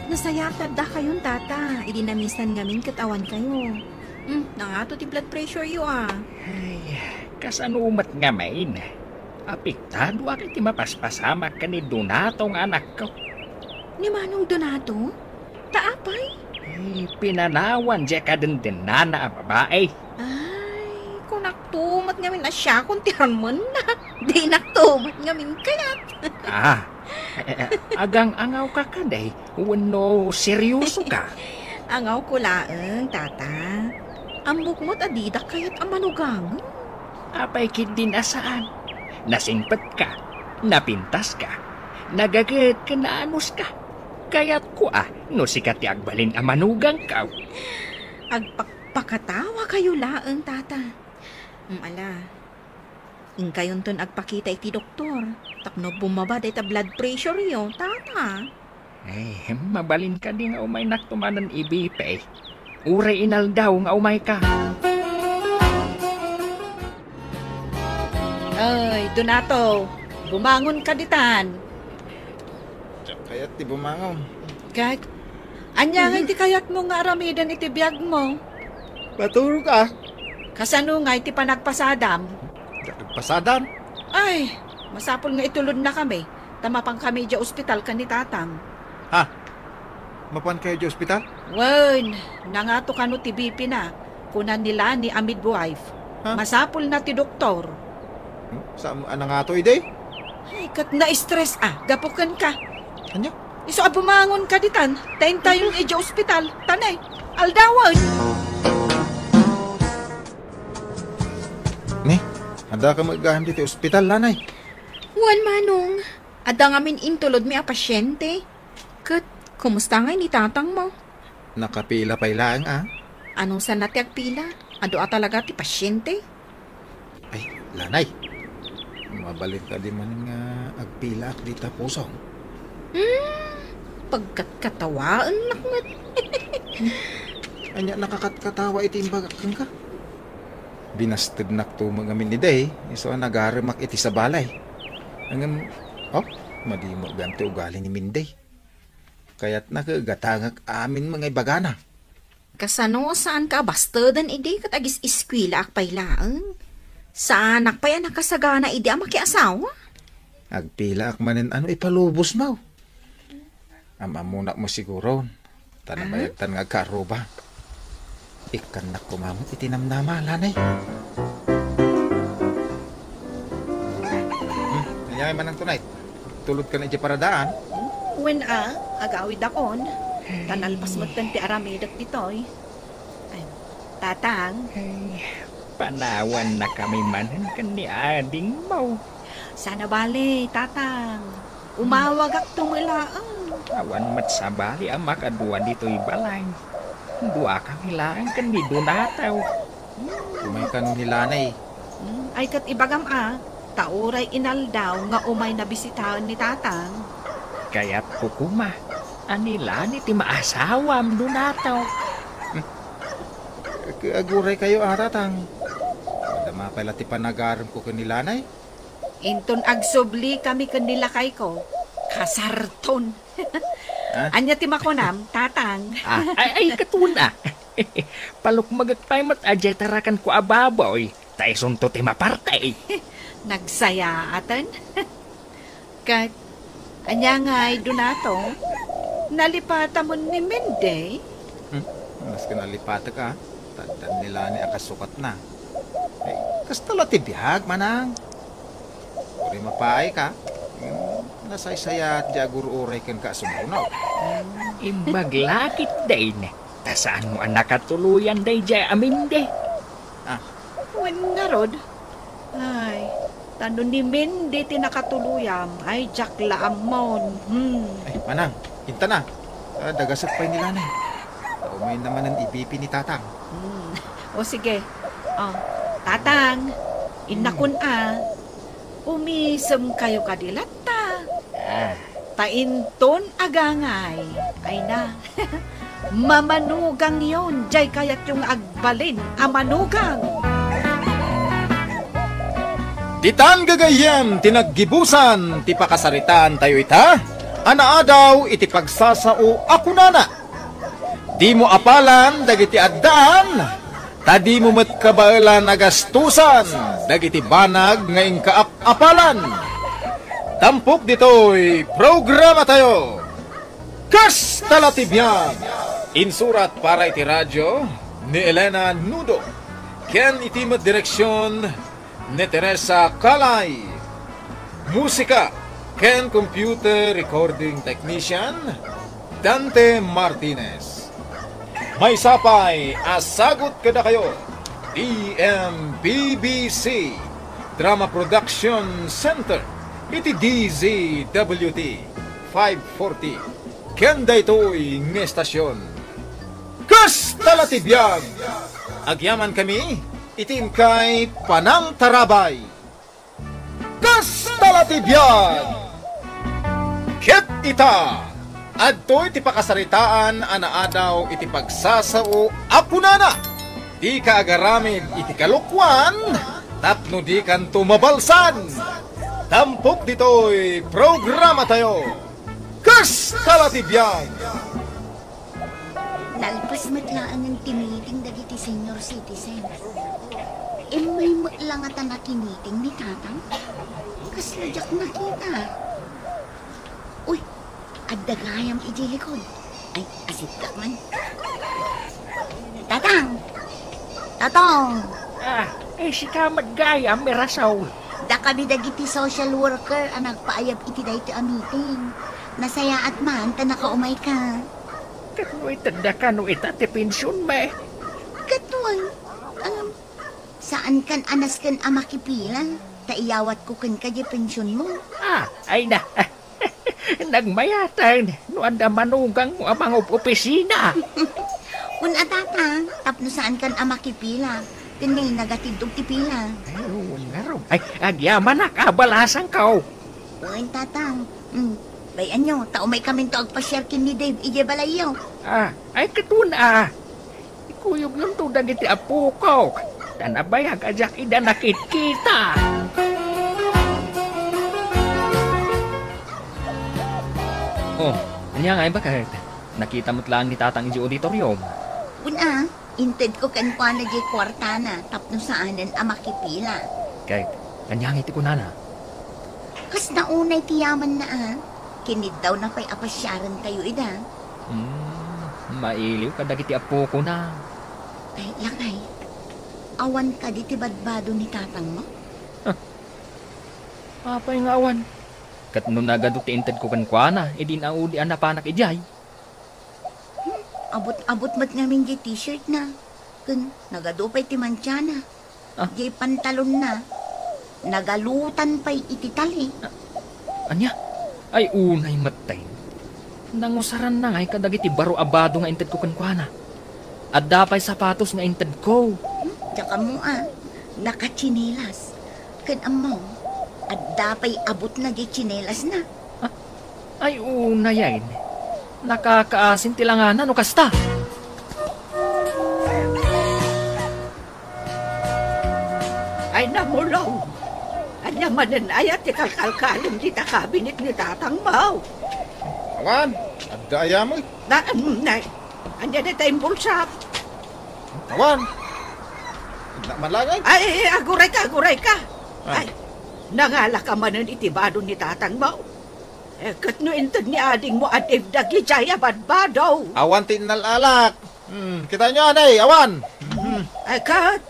Nasayaat ti addakayon, tata, idi namisan ngamin ket awankayo. Hmm, nangato ti blood pressure yo, a. Ay, kasano met ngamin? Apektado ak iti mapaspasamak ken ni Donato nga anakko. Ni Manong Donato? Ta apay? Ay, pinanawan diay kadendennana a babai. Ay, kunakto met ngamin a siakon ti armenna. Dinakto met ngamin kayat. Ah, eh, eh, agang-angawka kadi wenno seriosoka? Angawko laeng, tata. Ammok met a didak kayat a manugangen. Apay ketdin a saan? Nasingpetka, napintaska, nagaget ken naanuska. Kayatko a no sika ti agbalin a manugangko. Agpakpakatawakayo laeng, tata. Mm, ala. Inkayonton agpakita iti doktor tapno bumaba dayta blood pressure yo, tata. Eh, mabalin kadi nga umaynakto manen ibipim? Uray inaldaw nga umayka. Ay, Donato, bumangon ka ditan. Diak kayat ti bumangon. Ket, ania nga iti kayatmo nga aramiden iti biagmo? Maturog, a. Kasano nga iti panagpasadam? Diak nagpasadam. Ay, masapul nga itulodnakami, ta mapankami idiay ospital ken ni tatang. Ha? Mapankayo idiay ospital? Wen, nangato kano ti B P na, kuna ni Lani a midwife. Ha? Masapul na ti doktor. Hmm? Saan a nangato idi? Ay, ket na-stress a, gapu kenka. Ania? Isu a bumangon ka ditan, ta intayon idiay ospital. Tanay, aldawen. Ni, adda ka met gayam ditoy ospital, Lanay? Wen, Manong. Adda ngamin intulodmi a pasiente. Ket, kumusta ngay ni tatangmo? Nakapila pay laeng, a. Anusana ti agpila? Adu a talaga ti pasiente? Ay, Lanay. Mabalin kadi manen nga agpilaak dita pusong? Hmm, pagkatkatawaennak met. Ania nakakatkatawa iti imbagak kenka? Binastednakto met ngamin idi, isu a nagaremak iti sabali. Ngem, oh, madi met gayam ti ugali ni Minday. Kayatna ket gatangek amin nga ibagana. Kasano a saanka a basteden idi ket agis-eskuelaak pay laeng? Saanak pay a nakasagana idi a makiasawa? Agpilaak manen a no ipalubosmo. Am-ammonak met siguron, ta nabayagtan nga agkaaruba. Ikkannak koma met iti namnama, Lanay. Hmm, ania ngay manen tonight? Tulodka na idiay paradaan? Wen a, agawidakon. Ta nalpas metten ti aramidek ditoy. Ay, Tatang. Ay, panawannakami manen ken ni adingmo. Saan a bale, Tatang. Umawagakto met laeng. Awan met sabali a makadua ditoy balay. Duakami laeng ken ni Donato. Umay kano ni Lanay. Hmm, ay ket ibagam a, ta uray inaldaw nga umay nabisitaen ni Tatang. Kayatko koma a ni Lanay ti maasawam, Donato. Hmm. Ag-, aguray kayo a, Tatang. Madama pay la ti panagaremko ken ni Lanay. Inton agsubli kami ken ni lakayko, kasarton. Ha? Ania ti makunam, Tatang? Ah, ay, ay, ket wen a. Palukmagek pay met a diay tarakanko a baboy, ta isunto ti maparti. Nagsayaaten. Ket, ania ngay, Donato? Nalipatam ni Minday? Hmm, maski nalipatek a, ta addan ni Lanay a kasukatna. Ay, kasta la ti biag, manang. Uray mapaayka, mm, nasaysayaat diay agur-uray kenka a sumurnog. Imbag la ketdin, Ta saanmo a nakatuloyan daydiay a Mende? Ah. Wen ngarud. Ay, ta no ni Mende ti nakatuloyam, ay, diak la ammon. Hmm. Ay, manang, intana. Ah, dagasek pay ni Lanay. Umay na manen ibipi ni Tatang. Hmm. O sige. O, Tatang, innakon a. Umisemkayo kadi latta. Ah. Ta inton agangay, ay na, mamanugangyon, diay kayatyo nga agbalin a manugang. Ditan gagayyem ti naggibusan ti pakasaritaantayo ita, a naadaw iti pagsasao a kunana, "Dimo apalan dagiti addaan, ta dimo met kabaelan a gastusan dagiti banag nga inkaap-apalan." Tampok ditoy programatayo, Kasta la ti Biag! Insurat para iti radio ni Elena Nudo, ken iti met direksion ni Teresa Calay. Musika ken computer recording technician, Dante Martinez. Maysa pay a sagut kadakayo, D M P B C Drama Production Center, iti D Z W T five forty, ken daytoy nga estasyon. Kasta la ti biag! Agyamankami iti inkay panangtarabay. Kasta la ti biag! Ket ita, adtoy ti pakasaritaan a naadaw iti pagsasao a kunana, "Dika agaramid iti kalokuan tapno dikanto mabalsan." Tampok ditoy programatayo, Kasta la ti biag! Nalpas met laengen ti meeting dagiti senior citizen. Immay met la ngata nakimiting ni Tatang. Kasla diak nakita. Uy, adda gayam idiay likod. Ay, asittak man. Tatang! Tatang! Ah, ay, sika met gayam, Mirasol. Dakami dagiti social worker a nagpaayab iti daytoy a meeting. Nasayaat man ta nakaumayka. Ket no itedda kano ita ti pensionmi? Ket wen, um, saankan a nasken a makipila, ta iyawatko kenka diay pensionmo. Ah, ay na. Nagmayatan no adda manugangmo a mangob-opisina. Kun a, Tatang, tapno saankan a makipila, ken nagatindog ti pila. Ay, oo, ngarud. Ay, agyamanak, abalasangko. Wen, Tatang. Hmm. Bay-anyo, ta umaykaminto agpasiar ken ni Dave idiay balayyo. Ah, ay, ket wen a. Ikuyogyo dagiti apok, ta nabayag a diak ida nakitkita. Oh, ania ngay baket? Nakita met laeng ni Tatang idiay auditorium. Wen a, intedko kenkuana diay kuartana tapno saanen a makipila. Ket ania ngay ti kunana? Kasna unay ti yamanna a. Kiniddawna pay a pasiarentayo ida. Hmm, mailiw kadagiti apokona. Ay, lakay. Awan kadi ti badbado ni Tatangmo? Apay nga awan? Ket no nagadu ti intedko kenkuana idi inaudi a napanak idiay. Hmm, abut-abut met ngamin diay t-shirtna. Ken nagadu pay ti mantiana. Ah. Diay pantalonna, nagalutan pay iti tali. Ah, ania? Ay, unay metten. Nangusaranna ngay kadagiti baro a bado nga intedko kenkuana. Adda pay sapatos nga intedko. Hmm, diak ammo a, nakatsinelas. Ken ammom, adda pay abutna diay tsinelasna. Ah, ay, unayen. Nakakaasin ti langana no kasta. Ay, namulong. Ania manen aya ti kalkalkalem dita kabinet ni Tatangmo? Awan, adda aya met. Na, mm, na, ania dayta imbulsam? Awan. Adda malagay. Ay, ay, ay, agurayka, agurayka. Ah. Ay, nangalaka manen iti bado ni Tatangmo? Eh, ket no inted ni adingmo a Dave dagidiay a badbado? Awan ti innal-alak. Hmm, kitaenyo anay, awan. Hmm. Ay, ket,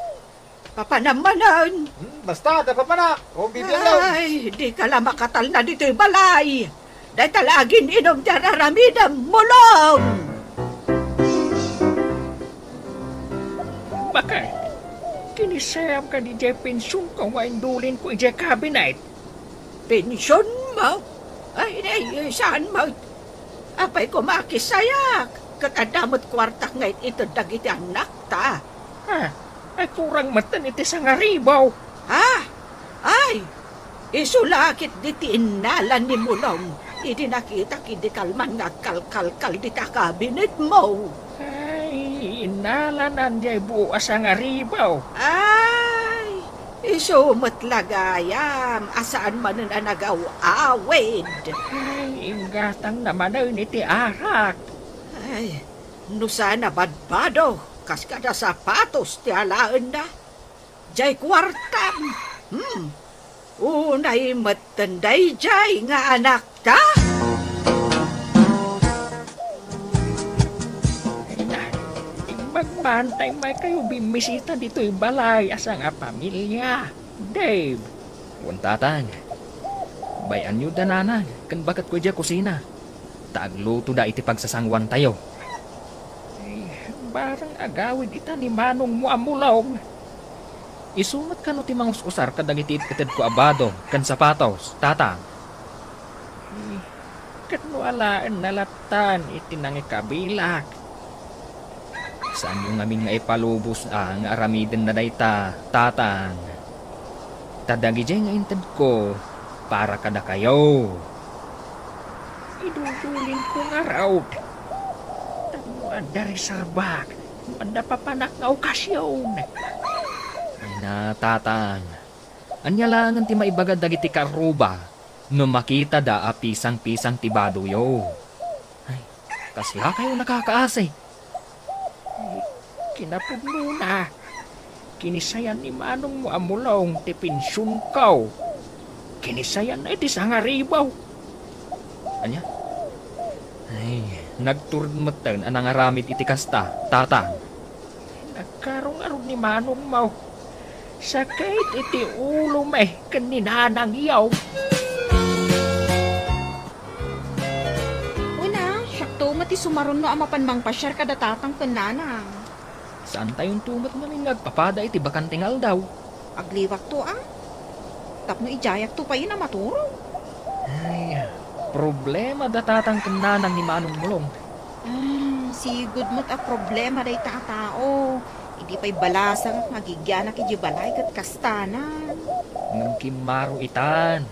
papanam manen. Hmm, basta, ta papanak. O, bibian lang. Ay, dika la makatalna ditoy balay. Dayta la agin-inum ti ar-aramidem, mulong! Bakit? Kinisayam kadi jay pensionko nga indulinko idiay kabinet. Pensionmo? Ay, ay, saan mo? Apay koma kisayak? Ket adda met kuartak nga it-ited dagiti annakta. Ah, ay kurang metten iti sangaribaw. Ah, ay, isu la ket diti innala ni Mulong idi nakitak idi kalman nga agkalkalkal dita kabinetmo. Ay, innalanan jay buo a sangaribaw. Ay, isu met la gayam a saan manen a nagaw-awid. Ay, inggatangna manen iti arak. Ay, no saan a badbado, kas kada sapatos ti alaenna. Jay kuartam. Hmm. Unay metten dayjay nga anakta. Ay na, imbag man ta immay kayo bimmisita ditoy balay a sangapamilia, Dave. Wen, Tatang. Bay-anyo da Nanang ken baketko idiay kusina. Ta aglutoda iti pagsasanguantayo. Ay, barang agawid ita ni manongmo a Mulong. Isu met kano ti mangus-usar kadagiti it-itedko a bado ken sapatos, Tatang? Ay, ket no alaenna lattan iti nangikabilak. Saanyo ngamin nga ipalubos a nga aramidenna dayta, Tatang. Ta dagidiay nga intedko para kadakayo. Idudulinko ngarud. Tapno adda reservak no adda papanak nga okasion. Ay na, Tatang. Ania laengen ti maibaga dagiti karuba no makitada a pisang-pisang ti badoyo? Ay, kaslakayo nakakaasi. Kinapudnona, kinisayan ni manongmo a Mulong ti pensionko. Kinisayanna iti sangaribaw. Ania? Ay, nagtured metten a nangaramid iti kasta, Tatang. Nagkarungarog ni manongmo. Sakit iti ulo met ken ni Nanang yaw. Una, siakto met ti sumaruno a mapan mangpasiar kada Tatang ken Nanang. Saantayonto met ngamin nga agpapada iti bakante nga aldaw. Agliwakto a. Tapno idiayakto payen a maturog. Ay, problema da Tatang ken Nanang ni Manong Mulong. Hmm, sigud met a problema dayta a tao. Idi pay balasangak nga agigianak idiay balay ket kastana. Ngem kimmaro itan.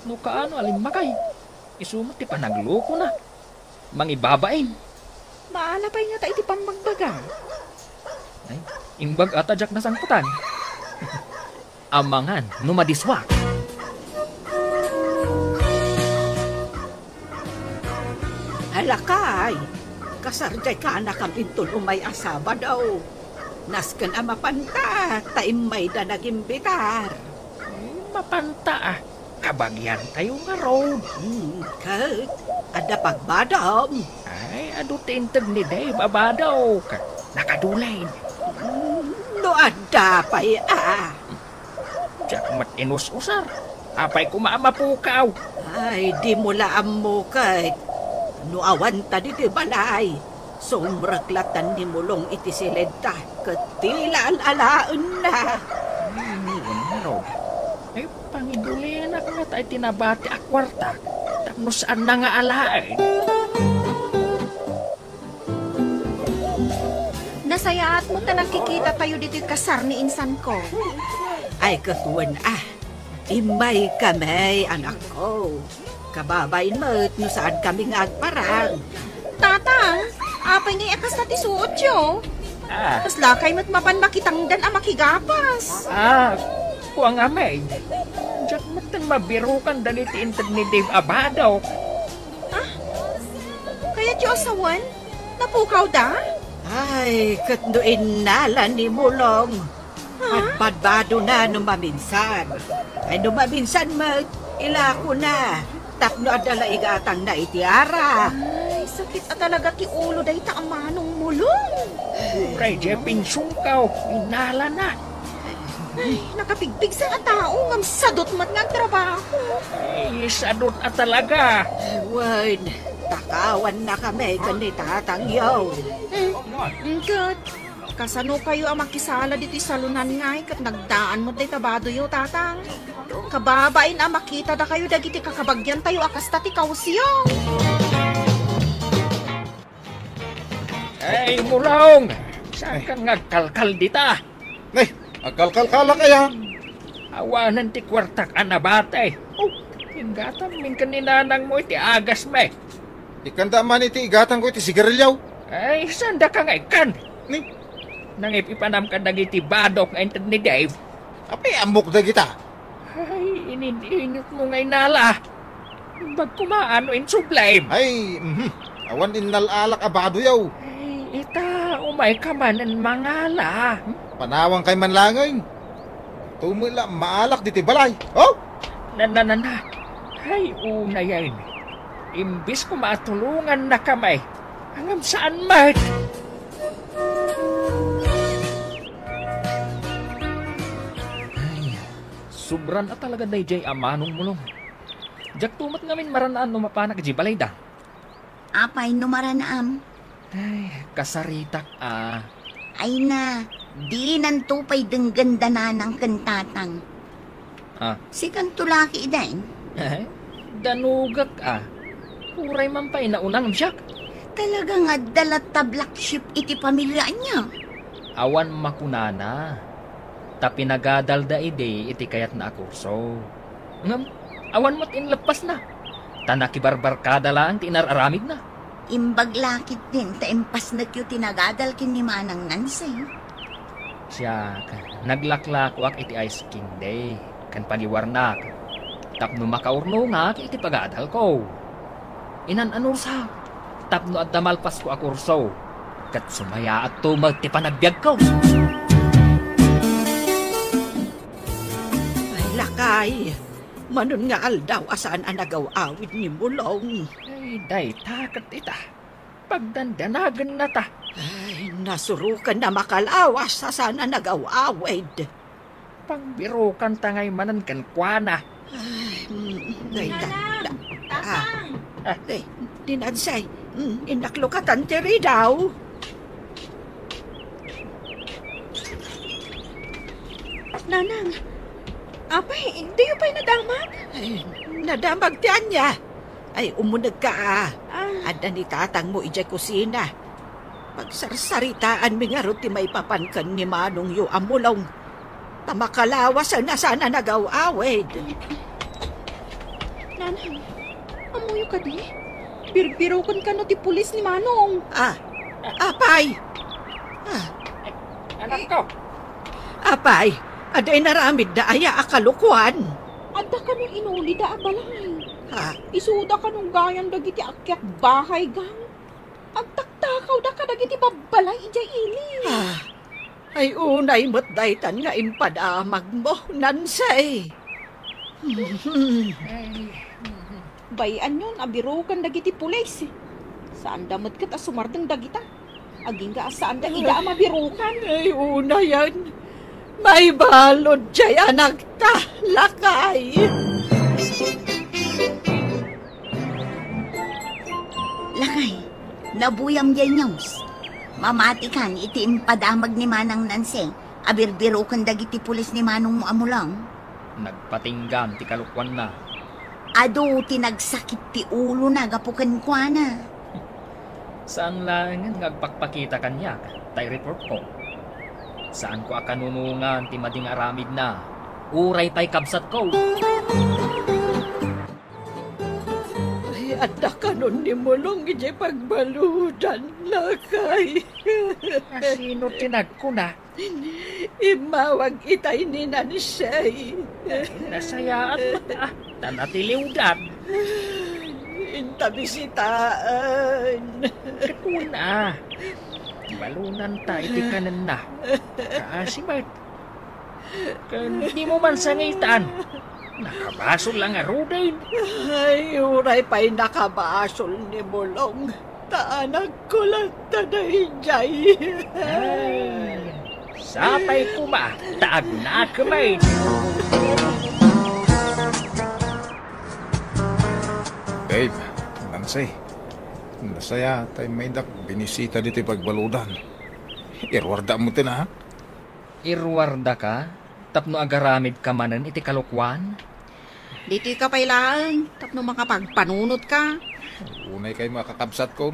No kaano a limmakay, isu met ti panaglokona. Mangibabain. Maala pay ngata iti pammagbaga. Ay, imbag a ta diak nasangpetan. Amangan no madisuak. Alakay, kasar jay kanakam inton umay a Sabado. Nasken a mapanta, ta immayda nagimbitar. Mapanta a, kabagiantayo ngarud. Hmm, ket, adda pagbadom. Ay, adu ti integ ni Dave a badok. Nakadulin. Hmm, no adda pay a. Diak met inus-usar. Apay koma a mapukaw? Ay, dimo la ammo ket. No awan ta ditoy balay, sumrek latan ni Mulong iti siledta ket ti la al-alaenna. Ay, wen ngarud. Ay, pangidulinak ngata iti nabati a kuarta tapno saanna nga alaen. Nasayaat met ta nagkikitatayo ditoy kasar ni insanko. Ay, ket wen a. Immaykami, anakko. Kababain met no saankami nga agparang. Tatang, apay ngay a kasta ti suotyo? Ah. Kaslakay met mapan makitangdan a makigapas. Ah, kuang amay. Diak met mabirukan dagiti integ ni Dave a badok. Ah? Kayatyo a sawen? Napukawda? Ay, ket no innala ni Mulong, ha? Agbadbadona no maminsan. Ay, no maminsan met, ilakona. Tapno adda la igatangna iti arak. Ay, sakit a talaga ti ulo dayta a Manong Mulong. Uray, Jepin, sungkaw, innalana. Ay, nakapigpigsa a tao ngem sadot met nga agtrabaho. Ay, sadot a talaga. Wen, takawannakami ken ni Tatang Yo. Hmm, good. Kasano kayo a makisala ditoy salonan ngay ket nagdaan met dayta badoyo, Tatang? Kababain a makita dakayo dagiti kakabagyan tayo a kasta ti kawsyo. Ay, Mulong! Saan kan nga agkalkal dita? Nay, agkalkalkalak aya? Awanen ti kuartak a nabati. Oh, inggatam min ken ni nanang mo iti agas, me. Ikkanda man iti igatang ko iti sigarilyo. Ay, saan daka nga ikkan? Ni? Nangip-ipanam ka dagiti badok nga inted ni Dave. Apay ammok dagita? Ay, inid-init mo nga inala. Imbag koma no insublim. Ay, mhm. Awan innal-alak a badoyaw. Ay, ita, umay ka man en mangala. Hmm? Panawang kay man langeng. Tumula maalak diti balay. Oh? Na, na, na, na. Ay, unayen. Imbis ko matulungan na kamay. Angam saan met? Ay, sobran a talaga dayjay a manong Mulong. Diak to met ngamin maranaan no mapanak iti balayda. Apay no maranaam? Ay, kasaritak a. Ay na, dinanto pay denggen da nanang ken tatang. Ah. Sikanto laki idain? Eh, danugak a. Uray man pay naunang siak. Talaga nga adda latta black sheep iti pamilya ania? Awan makunana. Ta pinagadalda idi iti kayatna a kurso. Ngem, awan met inleppasna. Ta nakibarbarkada laeng ti inar-aramidna. Imbag la ketdin ta impasnekyo ti nagadal ken ni Manang Nancy. Siak, naglaklakoak iti ice candy ken paliwarnak tapno makaurnongak iti pagadalko. Inan-anursak tapno adda malpasko a kurso ket sumayaatto met ti panagbiagko. Ay, lakay, manon nga aldaw a saan a nagaw-awid ni Mulong. Ay, dayta ket ita. Pagdandanagennata. Ay, nasuroken a makalawas a saan a nagaw-awid. Pagbirokanta ngay manen kenkuana. Ay, mm, dayta. Nanang! Da-, ah. Tatang! Ah. Ay, ni Nancy, mm, innaklokatan ti ridaw. Nanang, apay, diyo pay nadamag? Ay, nadamag ti ania? Ay, umunegka a. Ah. Adda ni tatangmo idiay kusina. Pagsarsaritaanmi ngarud ti maipapan ken ni manongyo a Mulong. Ta makalawasen a saan a nagaw-awid. Nanang, ammoyo kadi? Birbiroken kano ti pulis ni Manong. Ah, apay! Ah. Anakko! Apay, adda inaramidda aya a kalokuan? Adda kano inulida a balay. Ha? Isuda kano gayan dagiti akyat bahay gang. Agtaktakawda kadagiti babbalay idiay ili. Ah, ay unay met daytan nga impadamagmo, Nancy. Ay. Bay-anyon a biroken dagiti pulis. Saanda met ket a sumardeng dagita. Agingga a saanda ida a mabirokan. Ay, unayen. Maibalud jay anakta, lakay. Lakay, nabuyam jay news. Mamatikan iti impadamag ni Manang Nancy a birbiroken dagiti pulis ni manongmo a Mulong. Nagpatinggam ti kalokuanna. Adu ti nagsakit ti ulona gapu kenkuana. Saan laengen nga agpakpakita kaniak, ta i-reportko. Saanko a kanunongan ti madi nga aramidna, uray pay kabsatko. Ay, adda kanon ni Mulong idiay pagbaludan, lakay. Asino ti nagkuna? Immawag itay ni Nancy. Nasayaat met a, ta natiliwdan. Inta bisitaan. Ket kuna, balonanta iti kanenna. Kaasi met. Ken dimo man sangitan. Nakabasol la ngaruden. Ay, uray pay nakabasol ni Mulong. Ta anakko latta daydiay. Ay, sapay koma ta agnakem met. Dave, Nancy, nasayaat a immaydak binisita ditoy pagbaludan. Iruarda mo ito na, ha? Iruardaka tapno agaramidka manen iti kalokuan? Ditoy ka pay laeng tapno makapagpanunotka. Unay kay makakabsat ko.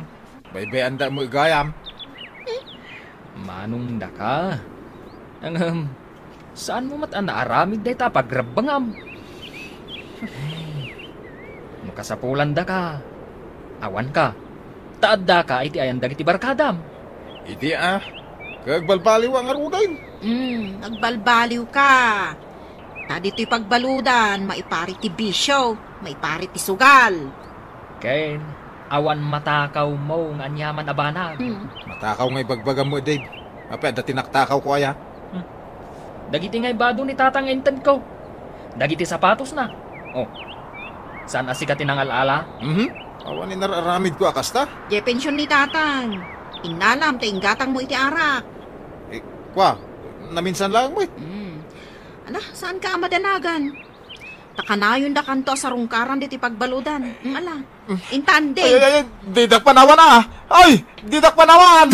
Baybay-anda mo igayam. Manongdaka. Ngem, saan mo met a naaramid dayta a pagrebbengam? Ay, no kasapulandaka, awanka. Ta addaka iti ayan dagiti barkadam. Idi a, agbalbaliw a ngaruden. Hmm, agbalbaliw ka. Ta ditoy pagbaludan, maipari ti bisio, maipari ti sugal. Ken awan matakawmo nga aniaman a banag. Hmm. Matakaw nga ibagbagam mo, Dave. Apay, adda ti naktakawko aya? Hmm. Dagiti nga ibado ni Tatang nga intedko. Dagiti sapatosna. Oh. Saan a sika ti nangal-ala? Mhm. Awan inar-aramidko a kasta. Diay pension ni Tatang. Innalam ta inggatangmo iti arak. Eh, kwa, naminsan laeng met. Hmm. Ala, saanka a madanagan? Ta kanayondakanto a sarungkaran ditoy pagbaludan. Ala, intan, Dave. Ay, ay, ay, didak panawan, ah! Ay, didak panawan!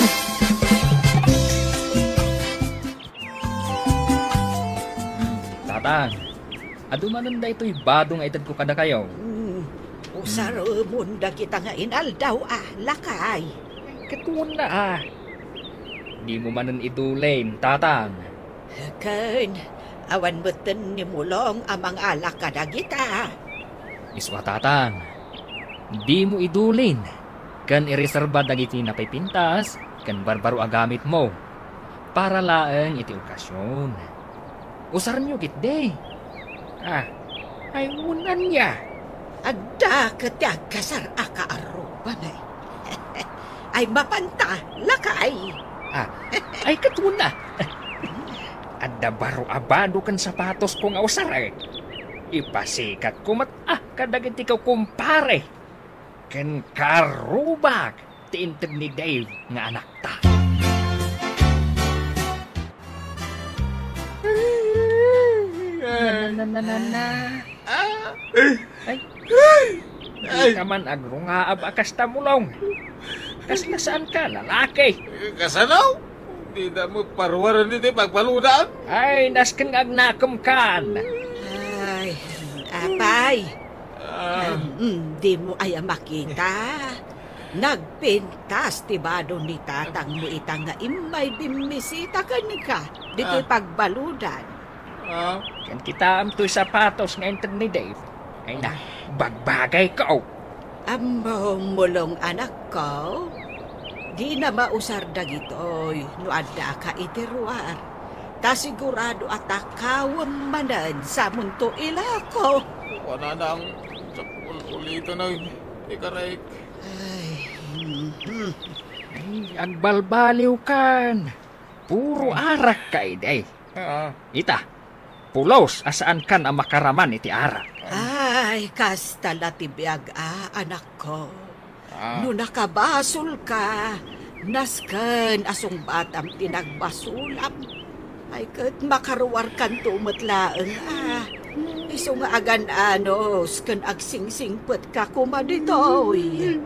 Tatang, adu manen daytoy bado nga itedko kadakayo. Hmm, usaremon dagita nga inaldaw a, lakay. Ket kuna, ah. Dimo manen idulin, Tatang. Ken awan metten ni Mulong a mangala kadagita. Isu a, Tatang, dimo idulin ken ireserba dagiti napipintas ken barbaro a gamitmo para laeng iti okasion. Usaryo ketdi. Ah, ay, wen ania? Adda ket ti agkasar a kaarruba, ay. Ay, mapanta, lakay. Ah, ay, ket wen a. Adda baro a bado ken sapatosko nga usarek. Ipasikatko met a kadagiti kukumpare ken kaarrubak ti inted ni Dave nga anakta. Na, na, na, na, na. Ah. Ay. Ay. Dika man agrungaab a kasta, Mulong. Kasla saanka, lalaki. Kasano? Dida mo paruaren iti pagbaludan? Ay, nasken nga agnakemkan. Ay, apay. Ah. Hmm, dimo aya makita? Nagpintas ti bado ni tatangmo ita nga immay bimmisita kenka ditoy Ah. pagbaludan. Ah. Ken kitaem toy sapatos nga inted ni Dave. Ay na, Ah. bagbagayko. Ammom, Mulong, anakko, dina mausar dagitoy no addaka iti ruar. Ta sigurado a takawem manen sa munto ilako. Kuanana ang sakul ulitan ay ikarek. Ay, mhm. Ay, agbalbaliwkan. Puro arak ka, idi. Ah. Ita, pulos a saankan a makaraman iti arak. Ay, kasta la ti biag a, anakko. Ah. No nakabasolka, nasken a sungbatam ti nagbasolam. Ay, ket makaruarkanto met laeng, a. Isu nga agan-anos ken agsingsingpetka koma ditoy.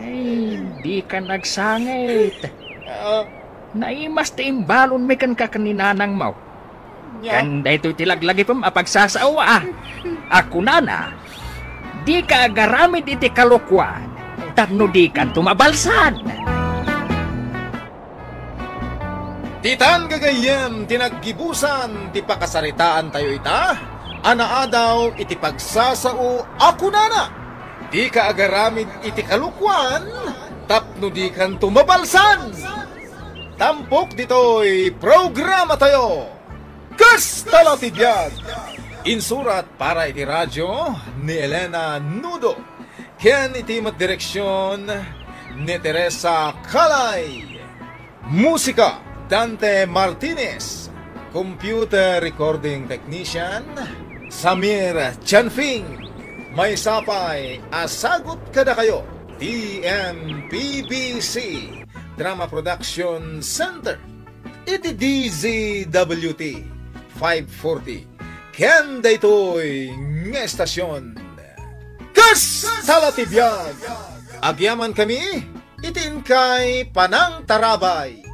Ay, dika nagsangit. Ah. Naimas ti imbalonmi kenka ken ni nanangmo. Nya? Ken daytoy ti laglagipem a pagsasao a, a kunana, "Dika agaramid iti kalokuan, tapno dikanto mabalsan." Ditan gagayyem ti naggibusan ti pakasaritaantayo ita a naadaw iti pagsasao a kunana, "Dika agaramid iti kalokuan, tapno dikanto mabalsan." Tampok ditoy programatayo, Kasta la ti biag! Insurat para iti radyo ni Elena Nudo, ken iti met direksion ni Teresa Calay. Musika, Dante Martinez. Computer recording technician, Samir Chanfing. Maysa pay a sagut kadakayo, T M P B C Drama Production Center. Iti D Z W T five forty. Ken daytoy nga estasion, Kasta la ti biag! Agyamankami iti inkay panangtarabay.